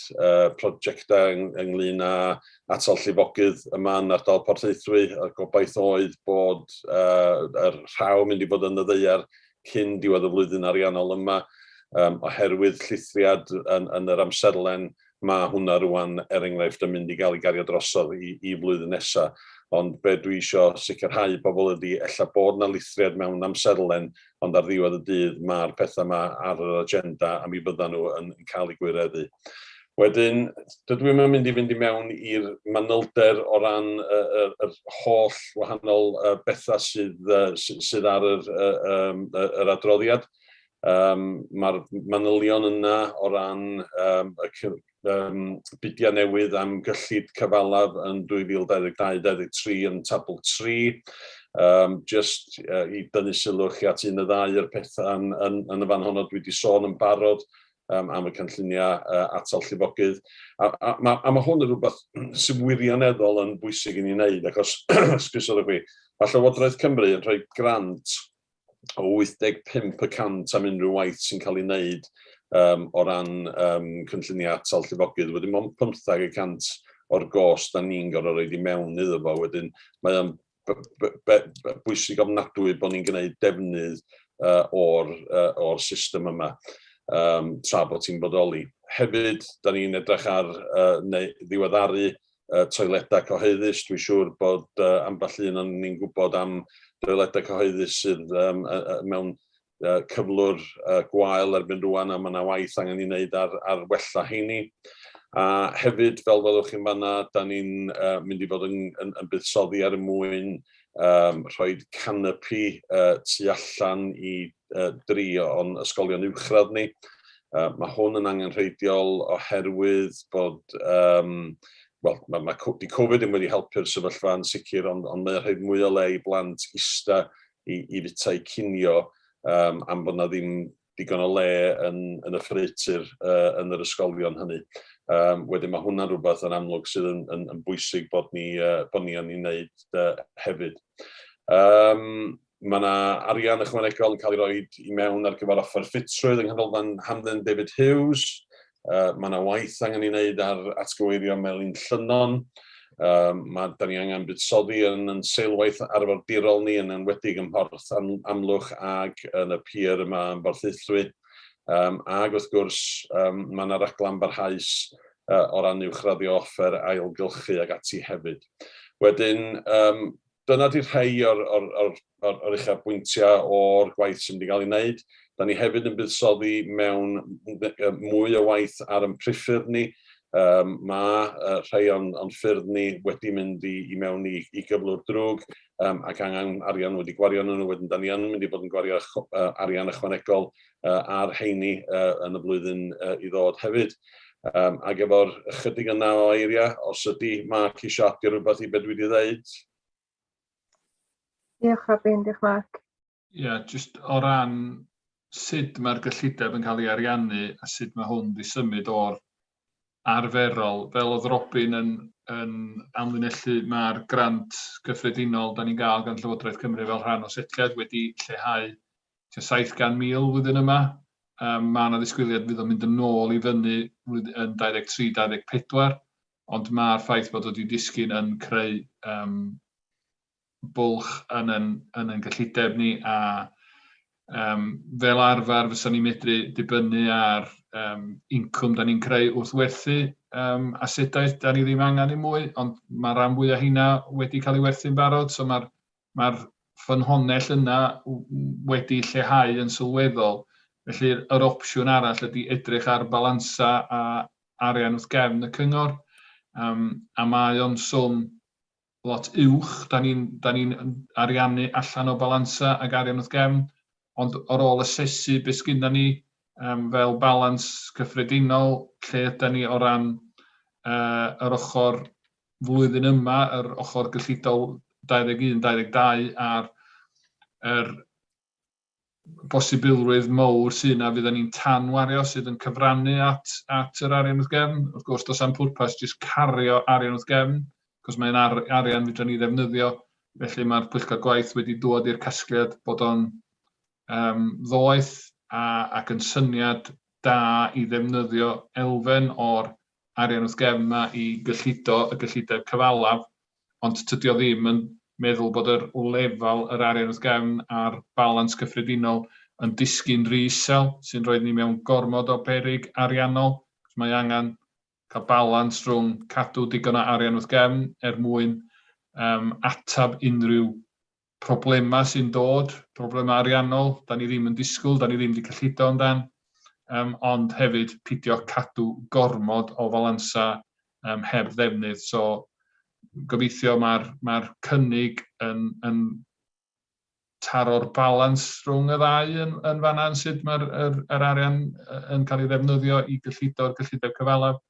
prosiectau ynglyn â atal llifogydd yma yn ardal Porthaethwy, y gobaith oedd bod yr rhaw mynd i fod yn y ddaear cyn diwedd y flwyddyn ariannol yma, oherwydd llithriad yn yr amserlen, mae hwnna rwan, er enghraifft, yn mynd i gael ei gario drosodd i flwyddyn nesaf. Ond be dwi isio sicrhau bobl ydy ella bod na lithriad mewn amserlen, ond ar ddiwedd y dydd mae'r pethau yma ar yr agenda a mi fyddan nhw yn cael eu gwireddu. Wedyn, dydw i'm yn mynd i fynd i mewn i'r manylder o ran yr holl wahanol bethau sydd ar yr adroddiad. Mae'r manylion yna o ran y bidiau newydd am gyllid cyfalaf yn 2022-2023 yn tabl 3. Just i dynnu sylw chi at un y ddau o'r pethau yn y fan honno dwi wedi sôn yn barod am y cynlluniau atal llifogydd. A mae hwn yn rhywbeth sy'n wirioneddol yn bwysig i ni wneud, achos, esgusodwch fi, mae Llywodraeth Cymru yn rhoi grant o 85% am unrhyw waith sy'n cael ei wneud o ran cynlluniau atal llifogydd. Wedyn mond 15% o'r gost da ni'n gorfod roid i mewn iddo fo. Wedyn mae o'n bwysig ofnadwy bod ni'n gwneud defnydd o'r system yma tra bod ti'n bodoli. Hefyd, da ni'n edrych ar neu ddiweddaru toiledau cyhoeddus. Dwi'n siŵr bod ambell un o'n ni'n gwybod am toiledau cyhoeddus sydd mewn cyflwr gwael erbyn rwan, a mae yna waith angen i wneud ar wella heini. A hefyd, fel welwch chi'n fanna, da ni'n mynd i fod yn buddsoddi ar y mwyn rhoi canopi tu allan i dri o'n ysgolion uwchradd ni. Mae hwn yn angenrheidiol oherwydd bod, wel, mae di Covid ddim wedi helpu'r sefyllfa yn sicr, ond mae'n rhaid mwy o le i blant ista i fwyta eu cinio am bod na ddim digon o le yn y ffreutur yn yr ysgolion hynny. Wedyn mae hwnna'n rhywbeth yn amlwg sydd yn bwysig bod ni yn ei wneud hefyd. Mae yna arian ychwanegol yn cael ei roi i mewn ar gyfer offer ffitrwydd yng Nghanolfan Hamdden David Hughes. Mae yna waith angen ei wneud ar atgyweirio Melin Llynnon. Da ni angen buddsoddi yn seilwaith arfordirol ni, yn enwedig ym Mhorth Amlwch ag yn y pier yma yn Borthaethwy. Ag wrth gwrs, mae yna raglen barhaus o ran uwchraddio offer ailgylchu ag ati hefyd. Wedyn, dyna di rhai o'r uchafbwyntiau o'r gwaith sy'n wedi cael ei wneud. Da ni hefyd yn buddsoddi mewn mwy o waith ar ein priffyrdd ni. Mae rhai o'n ffyrdd ni wedi mynd i mewn i gyflwr drwg ac angen arian wedi gwario nhw. Wedyn, da ni yn mynd i fod yn gwario arian ychwanegol ar heini yn y blwyddyn i ddod hefyd. Ac efo'r ychydig yna o eiriau, os ydy Mark eisiau adio rhywbeth i beth dwi wedi dweud. Diolch Robin, diolch Mark. Ie, yeah, jyst o ran sut mae'r gyllideb yn cael ei ariannu a sut mae hwn wedi symud o'r arferol. Fel oedd Robin yn amlinellu, mae'r grant gyffredinol da ni'n gael gan Llywodraeth Cymru fel rhan o setliad wedi lleihau tua 700,000 flwyddyn yma. Mae yna ddisgwyliad fydd o'n mynd yn ôl i fyny yn 23-24, ond mae'r ffaith bod wedi disgyn yn creu bwlch yn gyllideb ni a fel arfer fysa ni'n medru dibynnu ar incwm da ni'n creu wrth werthu asedau da ni ddim angen i mwy, ond mae rhan fwyaf hynna wedi cael ei werthu'n barod, so mae'r ffynhonnell yna wedi lleihau yn sylweddol. Felly yr opsiwn arall ydy edrych ar balansa a arian wrth gefn y cyngor, a mae o'n swm lot uwch, da ni ariannu allan o balansa ac arian wrth gefn, ond ar ôl asesu beth sgynna ni fel balans cyffredinol, lle ydy ni o ran yr ochr flwyddyn yma, yr ochr gyllidol 21-22 a'r yr bosibilrwydd mowr sydd yna fydda ni'n tanwario sydd yn cyfrannu at yr arian wrth gefn. Wrth gwrs, does am pwrpas jyst cario arian wrth gefn, cos mae'n arian fedra ni ddefnyddio. Felly mae'r pwyllgor gwaith wedi dod i'r casgliad bod o'n ddoeth ac yn syniad da i ddefnyddio elfen o'r arian wrth gefn yma i gyllido y gyllideb cyfalaf, ond tydi o ddim yn meddwl bod yr lefel yr arian wrth gefn a'r balans cyffredinol yn disgyn rhy isel, sy'n rhoi ni mewn gormod o berig ariannol. Mae angen cael balans rhwng cadw digon o arian wrth gefn er mwyn atab unrhyw problemau sy'n dod, problemau ariannol, da ni ddim yn disgwyl, da ni ddim wedi cyllido amdan, ond hefyd pidio cadw gormod o falansa heb ddefnydd. So gobeithio mae'r cynnig yn taro'r balans rhwng y ddau yn fanna yn sut mae'r yr arian yn cael ei ddefnyddio i gyllido'r gyllideb cyfalaf.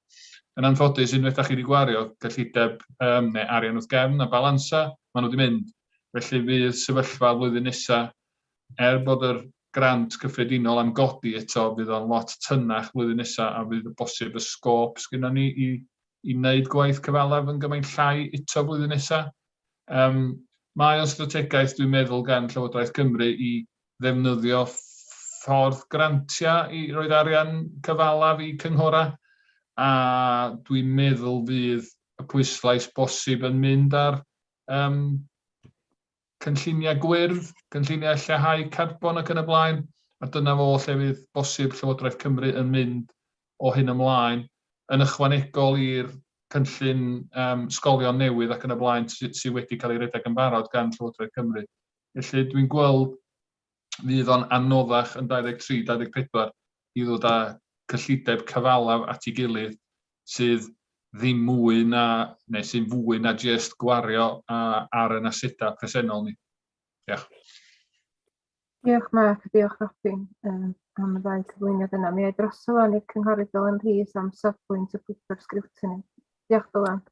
Yn anffodus, unwaith da chi wedi gwario gyllideb neu arian wrth gefn a balansa, maen nhw wedi mynd. Felly fydd sefyllfa flwyddyn nesaf, er bod yr grant cyffredinol am godi eto, fydd o'n lot tynach flwyddyn nesaf a fydd y bosib y sgôp sgynnon ni i wneud gwaith cyfalaf yn gymaint llai eto flwyddyn nesaf. Mae o'n strategaeth, dwi'n meddwl, gan Llywodraeth Cymru i ddefnyddio ffordd grantiau i roed arian cyfalaf i cynghorau, a dwi'n meddwl fydd y pwyslais bosib yn mynd ar um, cynlluniau gwyrdd, cynlluniau lleihau carbon ac yn y blaen, a dyna fo lle fydd bosib Llywodraeth Cymru yn mynd o hyn ymlaen, yn ychwanegol i'r cynllun um, sgolion newydd ac yn y blaen sydd sy wedi cael ei redeg yn barod gan Llywodraeth Cymru. Felly dwi'n gweld fydd o'n anoddach yn 23-24 i ddod â cyllideb cyfalaf at ei gilydd sydd ddim mwy na, neu sy'n fwy na jyst gwario ar yn asedau presennol ni. Diolch. Diolch Mark, diolch Robin um, am y ddau cyflwyniad yna. Mi ai drosodd o'n i'r cynghorydd Dylan Rhys am safbwynt y pwyllgor sgriwtini. Diolch Dylan.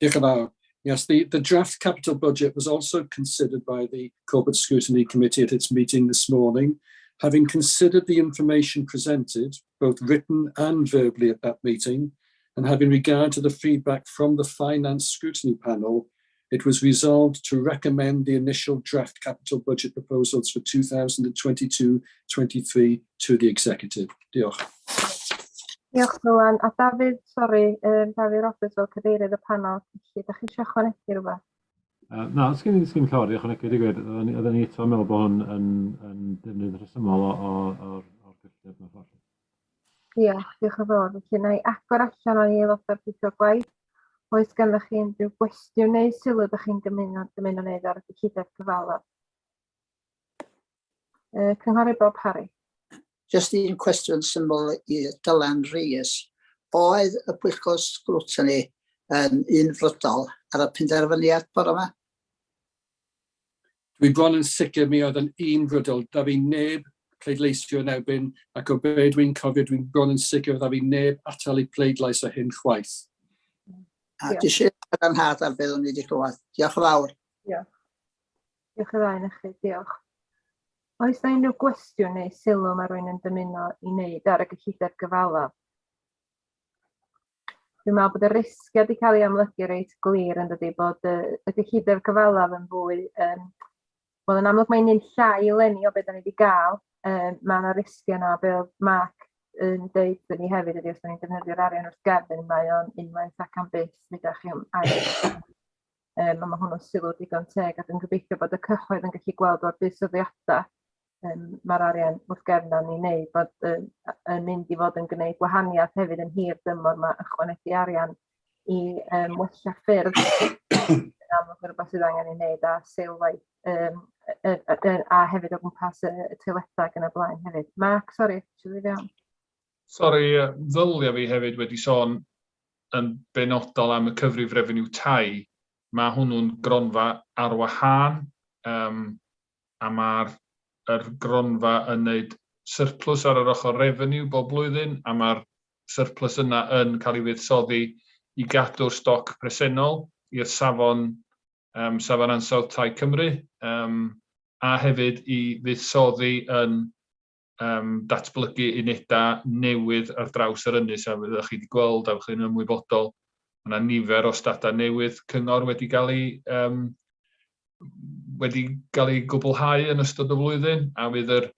Diolch yn fawr. Yes, the, the draft capital budget was also considered by the Corporate Scrutiny Committee at its meeting this morning. Having considered the information presented, both written and verbally at that meeting, and having regard to the feedback from the Finance Scrutiny Panel, it was resolved to recommend the initial draft capital budget proposals for 2022-23 to the Executive. Diolch. Diolch Dylan. A Dafydd, sori, um, Dafydd Roberts fel cadeirydd y panel. Felly, da chi eisiau ychwanegu rhywbeth? Uh, na, sgyn i sgyn llawer i ychwanegu, di gwir. Oedden ni eto yn meddwl bod hwn yn, yn defnydd rhesymol o'r gyllideb mewn ffordd. Diolch, diolch yn fawr. Felly, na i agor allan o'n i aelodau'r pwyllgor gwaith. Oes ganddoch chi unrhyw gwestiwn neu sylw ydych chi'n dymuno, dymuno wneud ar y gyllideb cyfalaf? Uh, Cynghorydd Bob Harry. Just un cwestiwn syml i Dylan Rees. Oedd y pwyllgor sgrwtini yn unfrydol ar y penderfyniad bore yma? Dwi bron yn sicr mi oedd yn unfrydol. Da fi neb pleidleisio yn erbyn, ac o be dwi'n cofio, dwi'n bron yn sicr dda fi neb atal eu pleidlais o hyn chwaith. A dwi eisiau cadarnhad ar beth o'n i wedi clywed. Diolch yn fawr. Diolch. Diolch yn fawr i chi, diolch. Oes na unrhyw gwestiwn neu sylw mae rhywun yn dymuno i wneud ar y gyllideb gyfalaf? Dwi'n meddwl bod y risgiau wedi cael ei amlygu reit glir yn dydy, bod y, y gyllideb gyfalaf yn fwy... Um, wel, yn amlwg mae'n un llai eleni o beth da ni wedi gael. Um, mae yna risgiau yna, be oedd Mark yn deud wrthyn ni hefyd ydy os da ni'n defnyddio'r arian wrth gefn, mae o'n unwaith ac am byth, mi da chi am ail. Um, a mae hwnnw'n sylw digon teg a dwi'n gobeithio bod y cyhoedd yn gallu gweld o'r buddsoddiadau um, mae'r arian wrth gefn yn ei wneud, bod um, yn mynd i fod yn gwneud gwahaniaeth hefyd yn hir dymor mae ychwanegu arian i um, wella ffyrdd yn amlwg yn rhywbeth sydd angen ei wneud a seilwaith um, a hefyd o gwmpas y, y toiledau ac yn y blaen hefyd. Mark, sori, eisiau ddod i fewn? Sori, ddylia fi hefyd wedi sôn yn benodol am y cyfrif refeniw tai, mae hwnnw'n gronfa ar wahân, um, a mae'r yr gronfa yn wneud surplus ar yr ochr revenue bob blwyddyn, a mae'r surplus yna yn cael ei fuddsoddi i gadw'r stoc presennol i'r safon, um, safon ansawdd tai Cymru, um, a hefyd i fuddsoddi yn um, datblygu unedau newydd ar draws yr ynys, a fyddwch chi wedi gweld a fyddwch chi'n ymwybodol, mae yna nifer o stadau newydd cyngor wedi cael ei, um, wedi cael ei gwblhau yn ystod y flwyddyn, a fydd yr,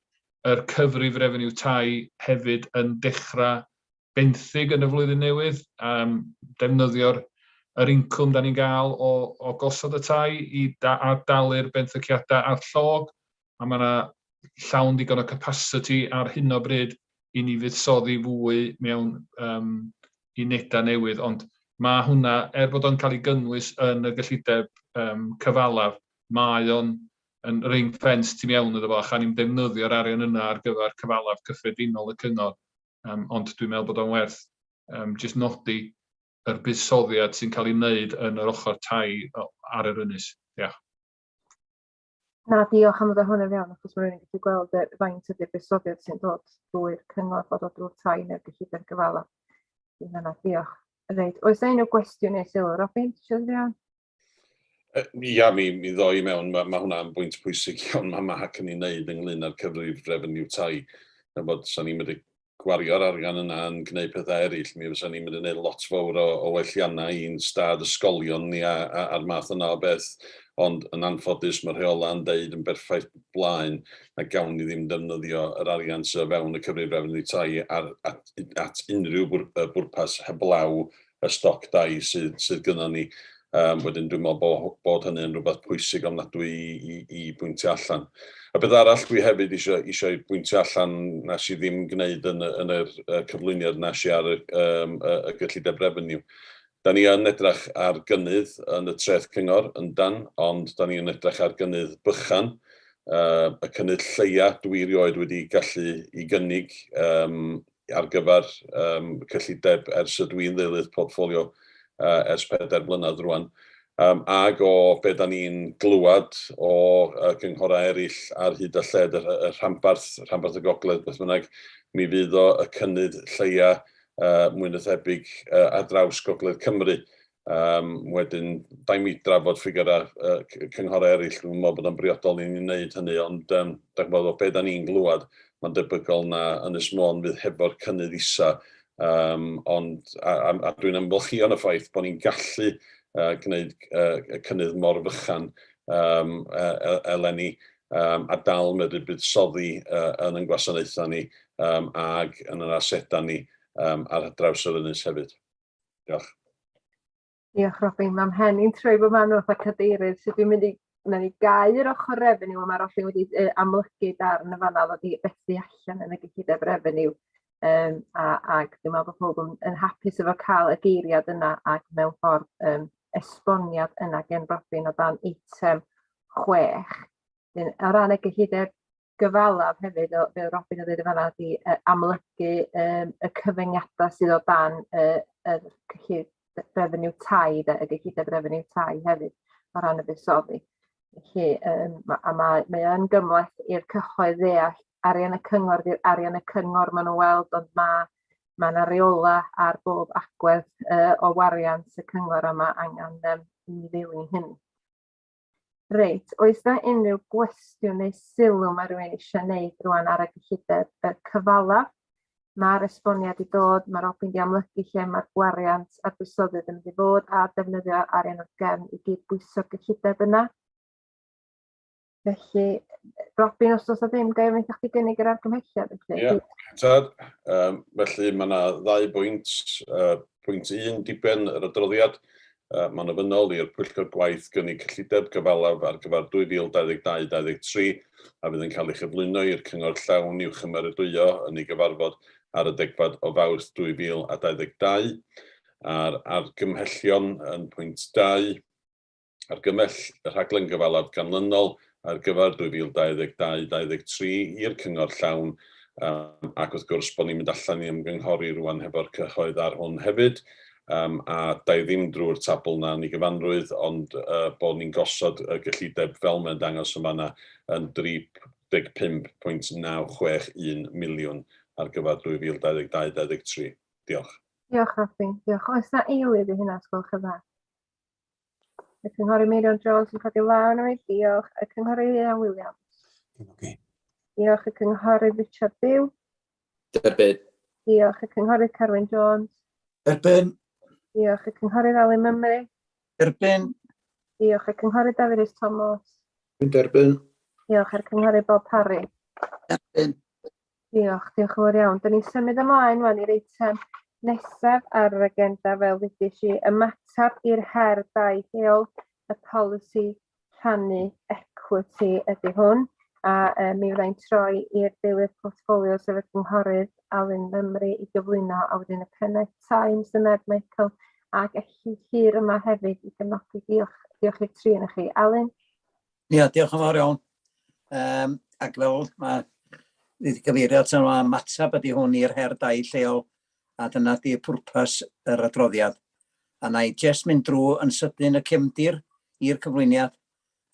yr cyfrif refeniw tai hefyd yn dechrau benthyg yn y flwyddyn newydd, um, defnyddio'r yr incwm da ni'n gael o, o gosod y tai i da, a dalu'r benthyciadau a'r llog, a mae yna llawn digon o capacity ar hyn o bryd i ni fuddsoddi fwy mewn um, unedau newydd, ond mae hwnna, er bod o'n cael ei gynnwys yn y gyllideb um, cyfalaf, mae o'n yn ring fence tu mewn iddo fo, a chan ni'n defnyddio'r arian yna ar gyfer cyfalaf cyffredinol y cyngor. Um, ond dwi'n meddwl bod o'n werth um, jyst nodi yr buddsoddiad sy'n cael ei wneud yn yr ochr tai ar yr ynys. Diolch. Na, diolch am ddod hwnna fewn, achos mae rhywun yn gallu gweld y faint ydy'r buddsoddiad sy'n dod drwy'r cyngor, bod o drwy'r tai neu'r gyllideb gyfalaf. Yna, diolch. Reit, oes yna unrhyw gwestiwn neu sylw? Robin, ti eisiau dod fewn? Ia, mi, mi ddoi i mewn, mae, mae hwnna'n bwynt pwysig iawn mae Mark yn ei wneud ynglyn â'r cyfrif refeniw tai. Na bod, sa'n ni'n medru gwario'r arian yna yn gwneud pethau eraill, mi fysa ni'n mynd i wneud lot fawr o welliannau i'n stad ysgolion ni a'r math yna o beth. Ond yn anffodus mae'r rheola yn deud yn berffaith blaen na gawn ni ddim defnyddio yr arian sydd o fewn y cyfrif refeniw tai at unrhyw bwrpas heblaw y stoc dai sydd gynnon ni. Wedyn dwi'n meddwl bod hynny yn rhywbeth pwysig ofnadwy i bwyntio allan. Y beth arall dwi hefyd eisiau i bwyntio allan nes i ddim gwneud yn yr cyflwyniad nes i ar y gyllideb revenue. Da ni yn edrych ar gynnydd yn y treth cyngor yn dan, ond da ni yn edrych ar gynnydd bychan. Y cynnydd lleia dwi erioed wedi gallu i gynnig ar gyfer cyllideb ers y dwi'n ddeilydd portffolio ers 4 blynedd rwan. Ag o be da ni'n glywad o gynghorau eraill ar hyd a lled y rhanbarth y gogledd, beth bynnag, mi fydd o y cynnydd lleia mwy na thebyg ar draws Gogledd Cymru. Wedyn, da i mi drafod ffigurau cynghorau eraill, dwi'n meddwl bod o'n briodol i ni wneud hynny, ond da chi'n gwbod, o be da ni'n glywad, mae'n debygol na Ynys Môn fydd hefo'r cynnydd isa. Ond a dwi'n ymfalchïo yn y ffaith bod ni'n gallu gwneud y cynnydd mor fychan eleni, a dal medru buddsoddi yn ein gwasanaethau ni ag yn yr asedau ni ar draws yr ynys hefyd. Diolch. Diolch, Robin. Mae mhen i'n troi bob man fatha cadeirydd, so dwi'n mynd i, wnawn ni gau yr ochr revenue, a mae Robin wedi amlygu darn y fan'na ddod i fethu allan yn y gyllideb revenue. Ac dwi'n meddwl bod pawb yn hapus efo cael y geiriad yna ac mewn ffordd esboniad yna gen Robin o dan eitem 6. Wedyn, o ran y gyllideb gyfalaf hefyd, fel Robin yn dweud yn fan'na, ydi amlygu y cyfyngiadau sydd o dan y cyllid revenue tai, de, y gyllideb revenue tai hefyd o ran y buddsoddi. Felly, mae o'n gymhleth i'r cyhoedd ddeall arian y cyngor, di'r arian y cyngor maen nhw'n weld, ond ma' 'na reola ar bob agwedd o wariant y cyngor, a ma' angen i ni ddilyn hynny. Reit, oes 'na unrhyw gwestiwn neu sylw mae rhywun eisiau gwneud rwan ar y gyllideb y cyfalaf? Mae'r esboniad i dod, mae Robin di amlygu lle mae'r gwariant a'r buddsoddiad yn mynd i fod a defnyddio arian wrth gefn i gydbwyso'r gyllideb yna. Felly, Robin, os oes 'na ddim, ga i ofyn wrtha chdi gynnig yr argymhelliad? Felly? Ie, tad. Felly mae yna ddau bwynt. Pwynt 1, diben yr adroddiad. Mae'n ofynnol i'r Pwyllgor Gwaith gynnig cyllideb gyfalaf ar gyfer 2022-2023 a fydd yn cael ei chyflwyno i'r Cyngor Llawn i'w chymeradwyo yn ei gyfarfod ar y 10fed o Fawrth 2022. A'r argymhellion yn pwynt 2, argymell y rhaglen gyfalaf ganlynol ar gyfer 2022-2023 i'r Cyngor Llawn, ac wrth gwrs bod ni'n mynd allan i ymgynghori rwan hefo'r cyhoedd ar hwn hefyd, a da i ddim drwy'r tabl na yn ei gyfanrwydd, ond bod ni'n gosod y gyllideb fel mae'n dangos yn fan'na yn 35.961 miliwn ar gyfer 2022-2023. Diolch. Diolch, Robin. Diolch. Oes na eilydd i hynna, os gwelwch yn dda? Y Cynghorydd Meirion Jones yn codi law yn oed. Diolch. Y Cynghorydd Ieuan Williams. Cefnogi. Diolch. Y Cynghorydd Richard Byw. Derbyn. Diolch. Y Cynghorydd Carwyn Jones. Derbyn. Diolch. Y Cynghorydd Alun Mymru. Derbyn. Diolch. Y Cynghorydd Dafydd Rhys Thomas. Dwi'n derbyn. Diolch. A'r Cynghorydd Bob Parry. Derbyn. Diolch, diolch yn fawr iawn. Dyn ni'n symud ymlaen wan i'r eitem nesaf ar yr agenda, fel ddeudais i, ymateb i'r her dai lleol, y polisi rhannu equity ydy hwn, a mi fyddai'n troi i'r deilydd portffolio, sef y Cynghorydd Alun Mymru, i gyflwyno, a wedyn y pennaeth tai, Mr Ned Michael, ac Elli Llŷr yma hefyd i gefnogi. Diolch, diolch i'r tri yna chi. Alun? Ia, diolch yn fawr iawn. Ac fel mae wedi cyfeirio at yma, ymateb ydy hwn i'r her dai lleol, a dyna di pwrpas yr adroddiad. A na i jyst mynd drwy yn sydyn y cefndir i'r cyflwyniad.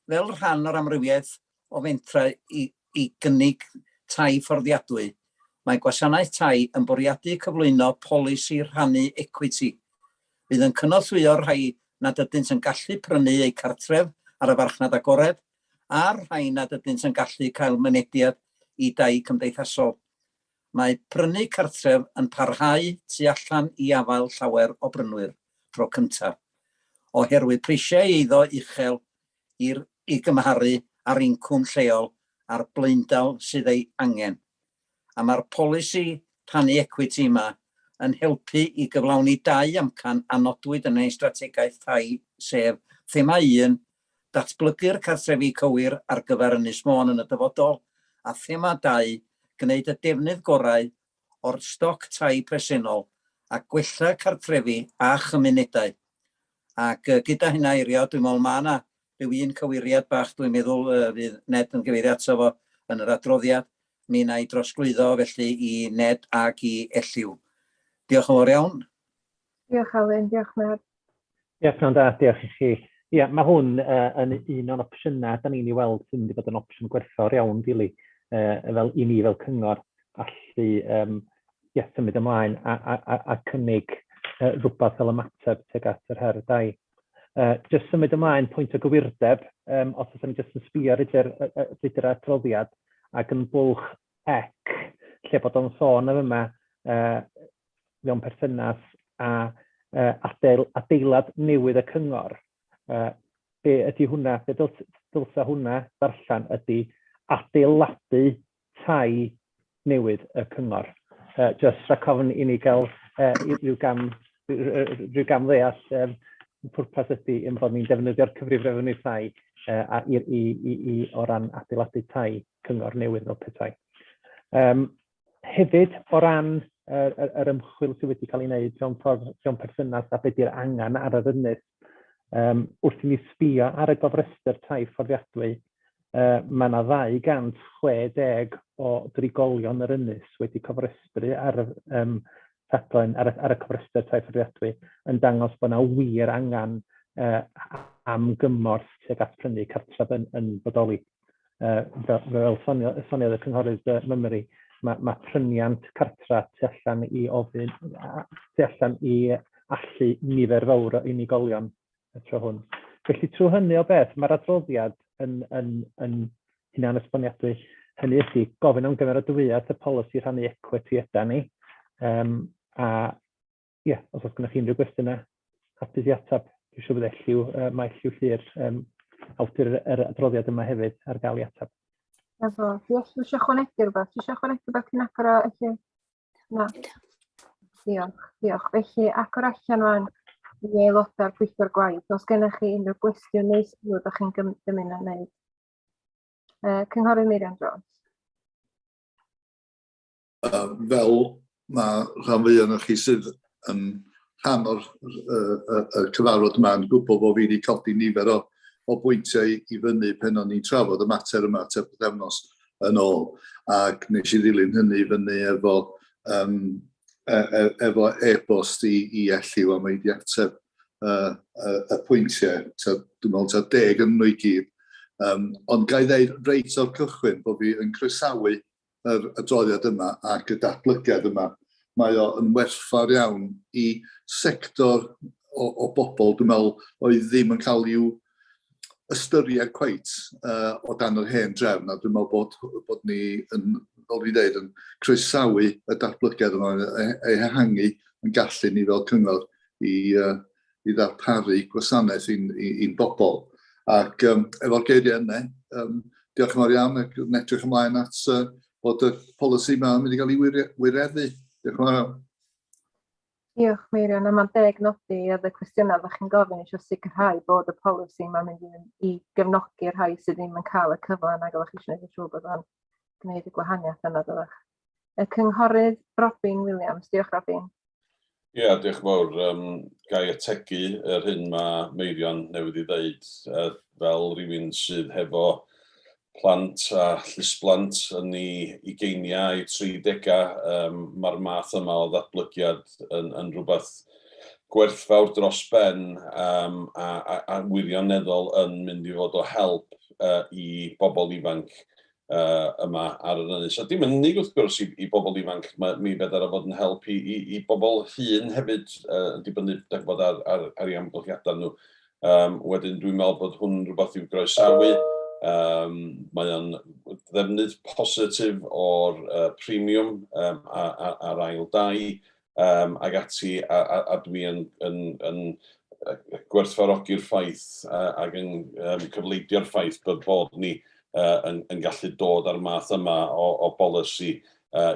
Fel rhan o'r amrywiaeth o fentrau i gynnig tai fforddiadwy, mae gwasanaeth tai yn bwriadu cyflwyno polisi rhannu equity. Fydd yn cynorthwyo'r rhai nad ydynt yn gallu prynu eu cartref ar y farchnad agored, a'r rhai nad ydynt yn gallu cael mynediad i dai cymdeithasol. Mae prynu cartref yn parhau tu allan i afael llawer o brynwyr tro cyntaf, oherwydd prisiau eiddo uchel i'r i gymharu â'r incwm lleol a'r blaendal sydd ei angen. A mae'r polisi rhannu ecwiti yma yn helpu i gyflawni dau amcan a nodwyd yn ein strategaeth tai, sef thema un, datblygu'r cartrefi cywir ar gyfer Ynys Môn yn y dyfodol, a thema dau, gwneud y defnydd gorau o'r stoc tai presennol a gwella cartrefi a chymunedau. Ac gyda hynna eirio, dwi'n meddwl mae yna rhyw un cywiriad bach dwi'n meddwl fydd Ned yn gyfeirio ato fo yn yr adroddiad. Mi wna i drosglwyddo felly i Ned ac i Elliw. Diolch yn fawr iawn. Diolch Alun, diolch Ned. Ie, pnawn da, diolch i chi. Ie, mae hwn yn un o'r opsiynau da ni'n ei weld sy'n mynd i fod yn opsiwn gwerthfawr iawn, rili, fel i ni fel cyngor allu um, yeah, symud ymlaen a, a, a, a cynnig rhywbeth fel ymateb tuag at yr her dai. Just symud ymlaen, pwynt o gywirdeb, os ydym ni jyst yn sbio ar yr adroddiad ac yn bwlch ec, lle bod o'n sôn am yma mewn perthynas â adeil, adeilad newydd y cyngor. Be ydy hwnna? Be dylsa hwnna ddarllen ydy adeiladu tai newydd y cyngor. Just rhaid cofn i ni gael rhyw gam, rhyw gam ddeall pwrpas ydy yn bod ni'n defnyddio'r cyfrif refeniw tai a i, i, i, i, o ran adeiladu tai cyngor newydd fel petai. Hefyd, o ran yr, yr, yr ymchwil sydd wedi cael ei wneud mewn ffordd, mewn perthynas â beth yw'r angen ar yr ynys, wrth i ni sbio ar y gofrestr tai fforddiadwy, mae yna 260 o drigolion yr ynys wedi cofrestru ar y rhaglen, ar y, ar y cofrestr tai fforddiadwy, yn dangos bod yna wir angen am gymorth tuag at prynu cartref yn, yn bodoli. Fel, fel sonio, soniodd y cynghorydd Mymru, mae, mae pryniant cartra tu allan i ofyn, tu allan i allu nifer fawr o unigolion y tro hwn. Felly trwy hynny o beth, mae'r adroddiad yn, yn, yn hunan esboniadwy. Hynny ydy, gofyn am gymeradwyaeth y polisi rhannu equity yda ni. A ie, yeah, os oes gennych chi unrhyw gwestiynau, hapus i ateb. Dwi'n siŵr bod Elliw, mae Elliw Llyr, awdur yr adroddiad yma hefyd ar gael i ateb. Efo, di Elliw eisiau ychwanegu rhywbeth? Ti eisiau ychwanegu rhywbeth cyn agor o, Elliw? Na. Diolch, diolch. Felly, agor allan rwan i aelodau'r pwyllgor gwaith. Os gennych chi unrhyw gwestiwn neu sylw ydych chi'n dymuno wneud. Cynghorydd Meirion Jones. Fel mae rhan fwyaf ohonoch chi sydd yn rhan o'r y cyfarfod yma yn gwybod bod fi wedi codi nifer o, o bwyntiau i fyny pen o'n i'n trafod y mater yma tua pythefnos yn ôl, ac nes i ddilyn hynny i fyny efo, um, e, e, efo e-bost i, i Elliw a mae wedi ateb y, y pwyntiau, ta, dwi'n meddwl ta deg yn nhw i gyd. Ond ga i ddeud reit o'r cychwyn bod fi yn croesawu yr adroddiad yma ac y datblygiad yma. Mae o yn werthfawr iawn i sector o, o bobl, dwi'n meddwl, oedd ddim yn cael i'w ystyried cweit o dan yr hen drefn, a dwi'n meddwl bod, bod ni yn, fel dwi'n dweud, yn croesawu y datblygiad yma, ei ehangu yn gallu ni fel cyngor i, i ddarparu gwasanaeth i'n, i'n bobl. Ac efo'r geiriau yna, diolch yn fawr iawn ac yn edrych ymlaen at bod y polisi yma yn mynd i gael ei wireddu. Diolch yn fawr iawn. Diolch Meirion, a mae'n deg nodi oedd y cwestiynau ddech chi'n gofyn eisiau sicrhau bod y polisi yma'n mynd i, i gefnogi'r rhai sydd ddim yn cael y cyfle nag oeddech chi eisiau gwneud yn siŵr bod o'n gwneud y gwahaniaeth yna doeddech. Y cynghorydd Robin Williams, diolch Robin. Ie, yeah, diolch yn fawr. Ga i ategu yr hyn mae Meirion newydd i ddeud, fel rhywun sydd hefo plant a llysblant yn ei ugeiniau a'i tridegau, mae'r math yma o ddatblygiad yn, yn rhywbeth gwerthfawr dros ben a, a, a wirioneddol yn mynd i fod o help i bobl ifanc yma ar yr ynys. A dim yn unig wrth gwrs i, i bobl ifanc, mae, mi fedar o fod yn help i, i, i bobl hŷn hefyd, yn dibynnu bod ar, ar, ar ei amgylchiadau nhw. Wedyn dwi'n meddwl bod hwn yn rhywbeth i'w groesawu. Mae o'n ddefnydd positif o'r premium a'r ail dai ag ati, a dwi yn gwerthfawrogi'r ffaith ac yn cyfleidio'r ffaith bod ni yn gallu dod â'r math yma o bolisi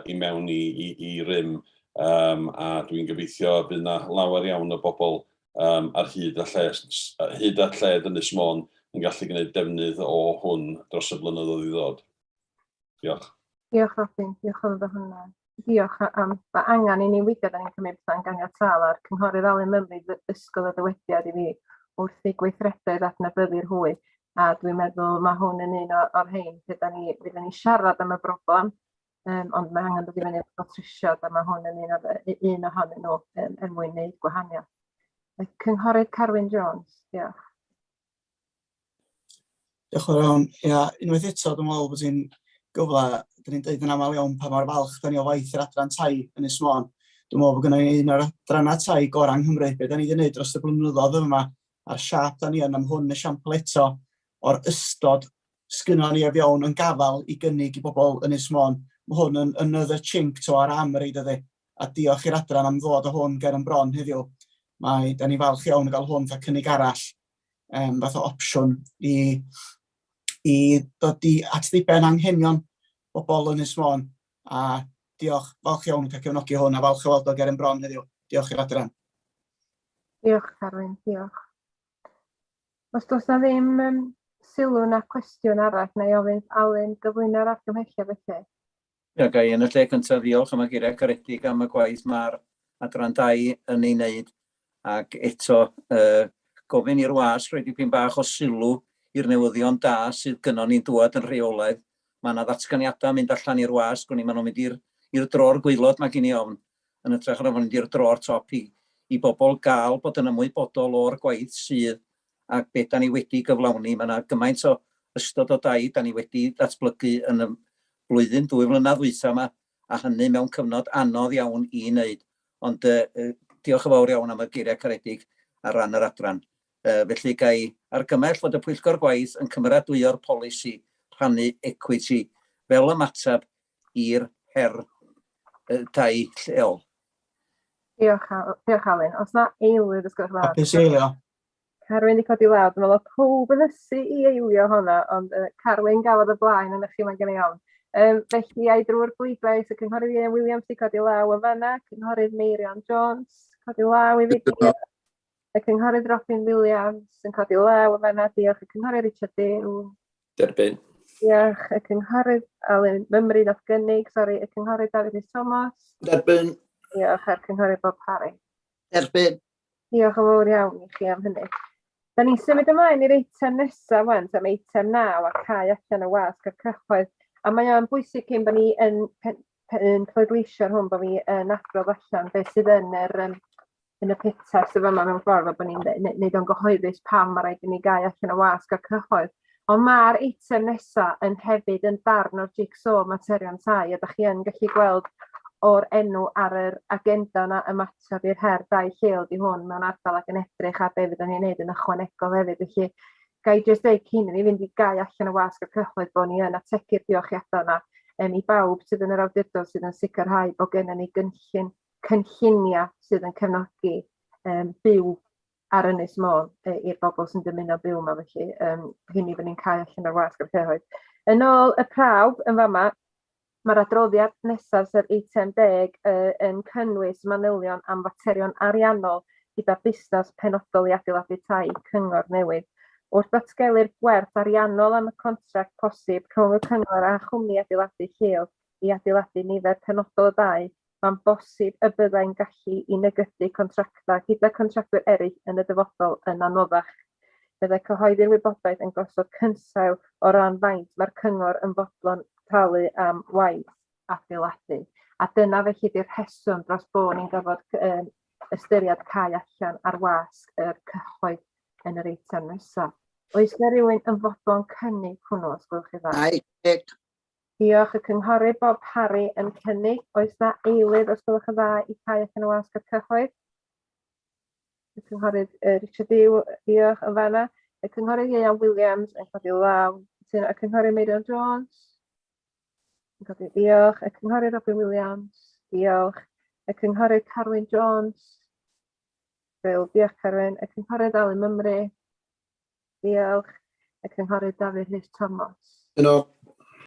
i mewn i rym, a dwi'n gobeithio bydd yna lawer iawn o bobl ar hyd a lled Ynys Môn yn gallu gwneud defnydd o hwn dros y blynyddoedd i ddod. Diolch. Diolch Robin, diolch am fy hwnna. Diolch am, mae angen i ni weithio, da ni'n cymryd pethau'n ganiataol a'r cynghorydd Alun Mymru ddysgodd y dywediad i fi wrth ei gweithredoedd adnabyddu'r hwy, a dwi'n meddwl mae hwn yn un o'r rhain lle da ni, fydden ni siarad am y broblem, ond mae angen dod i fyny efo trisiad a mae hwn yn un ohonyn nhw er mwyn wneud gwahaniaeth. Y Cynghorydd Carwyn Jones, diolch. Diolch yn fawr iawn. Ia, unwaith eto, dwi'n meddwl bod hi'n gyfle, dyn ni'n dweud yn aml iawn pa mor falch da ni o waith yr adran tai yn Ynys Môn. Dwi'n meddwl bod gennym ni un o'r adrannau tai gorau yng Nghymru. Be da ni wedi gwneud dros y blynyddoedd yma, a'r siâp da ni yn, am hwn esiampl eto o'r ystod sgynnon ni o fewn yn gafael i gynnig i bobl Ynys Môn. Mae hwn yn another chink to our armory, dydy. A diolch i'r adran am ddod â hwn ger yn bron heddiw. Mae, da ni falch iawn o gael hwn fatha cynnig arall, fath o opsiwn i dod i at ddiben anghenion bobl Ynys Môn. A diolch, falch iawn o cael cefnogi hwn a falch o weld o ger yn bron heddiw. Diolch i'r adran. Diolch Carwyn, diolch. Os does na ddim sylw na cwestiwn arall, na i ofyn Alun gyflwyno'r argymhelliad felly. Ia, ga i yn y lle cyntaf ddiolch am y geiriau caredig am y gwaith mae'r adran dai yn ei wneud, ac eto gofyn i'r wasg roi dipyn bach o sylw i'r newyddion da sydd gynnon ni'n dŵad yn rheolaidd. Mae yna ddatganiadau mynd allan i'r wasg, gwn i maen nhw'n mynd i'r dro'r gwaelod, mae gen i ofn, yn hytrach na fod mynd i'r dro'r top i bobl gael bod yn ymwybodol o'r gwaith sydd ac beth da ni wedi gyflawni. Mae yna gymaint o ystod o dai da ni wedi datblygu yn y blwyddyn, 2 flynedd ddwytha yma, a hynny mewn cyfnod anodd iawn i wneud. Ond diolch yn fawr iawn am y geiriau caredig ar ran yr adran. Felly ga i argymell fod y Pwyllgor Gwaith yn cymeradwyo'r polisi rhannu equity fel ymateb i'r her dai lleol. Diolch, diolch Alun. Os na eilydd, os gwelwch yn dda. Hapus i eilio. Carwyn wedi codi law. Dwi'n meddwl oedd pawb yn ysu i eilio hwnna, ond Carwyn gafodd y blaen yn chi, mae'n gen i ofn. Felly, ai drwy'r bleidlais, y Cynghorydd Ian Williams wedi codi law yn fanna, Cynghorydd Meirion Jones, codi law i fi. Y Cynghorydd Robin Williams yn codi law yn fanna, diolch. Y Cynghorydd Richard Dew. Derbyn. Diolch. Y Cynghorydd Alun Mymru nath gynnig, sori, y Cynghorydd David Rhys Thomas. Derbyn. Diolch. A'r Cynghorydd Bob Parry. Derbyn. Diolch yn fawr iawn i chi am hynny. Da ni'n symud ymlaen i'r eitem nesaf wan, sef eitem 9 a cau allan y wasg a'r cyhoedd. A mae o'n bwysig cyn bod ni yn, yn pleidleisio ar hwn, bod ni yn adrodd allan beth sydd yn yr, yn y peta sydd yma mewn ffordd, fel bod ni'n neud o'n gyhoeddus pam mae rhaid i ni gau allan y wasg a'r cyhoedd. Ond mae'r eitem nesaf yn hefyd yn darn o'r jigsaw materion tai, a da chi yn gallu gweld o'r enw ar yr agenda yna ymateb i'r her dai lleol di hwn mewn ardal ac yn edrych ar be fyddwn ni'n neud yn ychwanegol hefyd. Felly, ga i jyst dweud cyn i ni fynd i gau allan y wasg a'r cyhoedd bod ni yn ategu'r diolchiadau yna i bawb sydd yn yr awdurdod sydd yn sicrhau bod gennym ni gynllun cynlluniau sydd yn cefnogi byw ar Ynys Môn i'r bobl sy'n dymuno byw yma, felly hynny fy ni'n cau allan o'r wasg a'r cyhoedd. Yn ôl y prawf yn fama, mae'r adroddiad nesaf sef eitem 10 yn cynnwys manylion am faterion ariannol gyda busnes penodol i adeiladu tai cyngor newydd. Wrth ddatgelu'r gwerth ariannol am y contract posib rhwng y cyngor a chwmni adeiladu lleol i adeiladu nifer penodol o dai, mae'n bosib y byddai'n gallu i negydu contractau gyda contractwyr eraill yn y dyfodol yn anoddach. Byddai cyhoeddi'r wybodaeth yn gosod cynsail o ran faint mae'r cyngor yn fodlon talu am waith adeiladu. A dyna felly di'r rheswm dros bod ni'n gorfod ystyried cau allan ar wasg yr cyhoedd yn yr eitem nesaf. Oes yna rhywun yn fodlon cynnig hwnnw, os gwelwch chi dda? Ai, cynnig. Diolch. Y Cynghorydd Bob Parry yn cynnig. Oes na eilydd, os gwelwch yn dda, i cau allan y wasg a'r cyhoedd? Y Cynghorydd Richard Dew, diolch yn fanna. Y Cynghorydd Ieuan Williams yn codi law. Cytuno. Y Cynghorydd Meirion Jones. Yn codi, diolch. Y Cynghorydd Robin Williams. Diolch. Y Cynghorydd Carwyn Jones. Brill, diolch Carwyn. Y Cynghorydd Alun Mymru. Diolch. Y Cynghorydd Dafydd Rhys Thomas. Yno.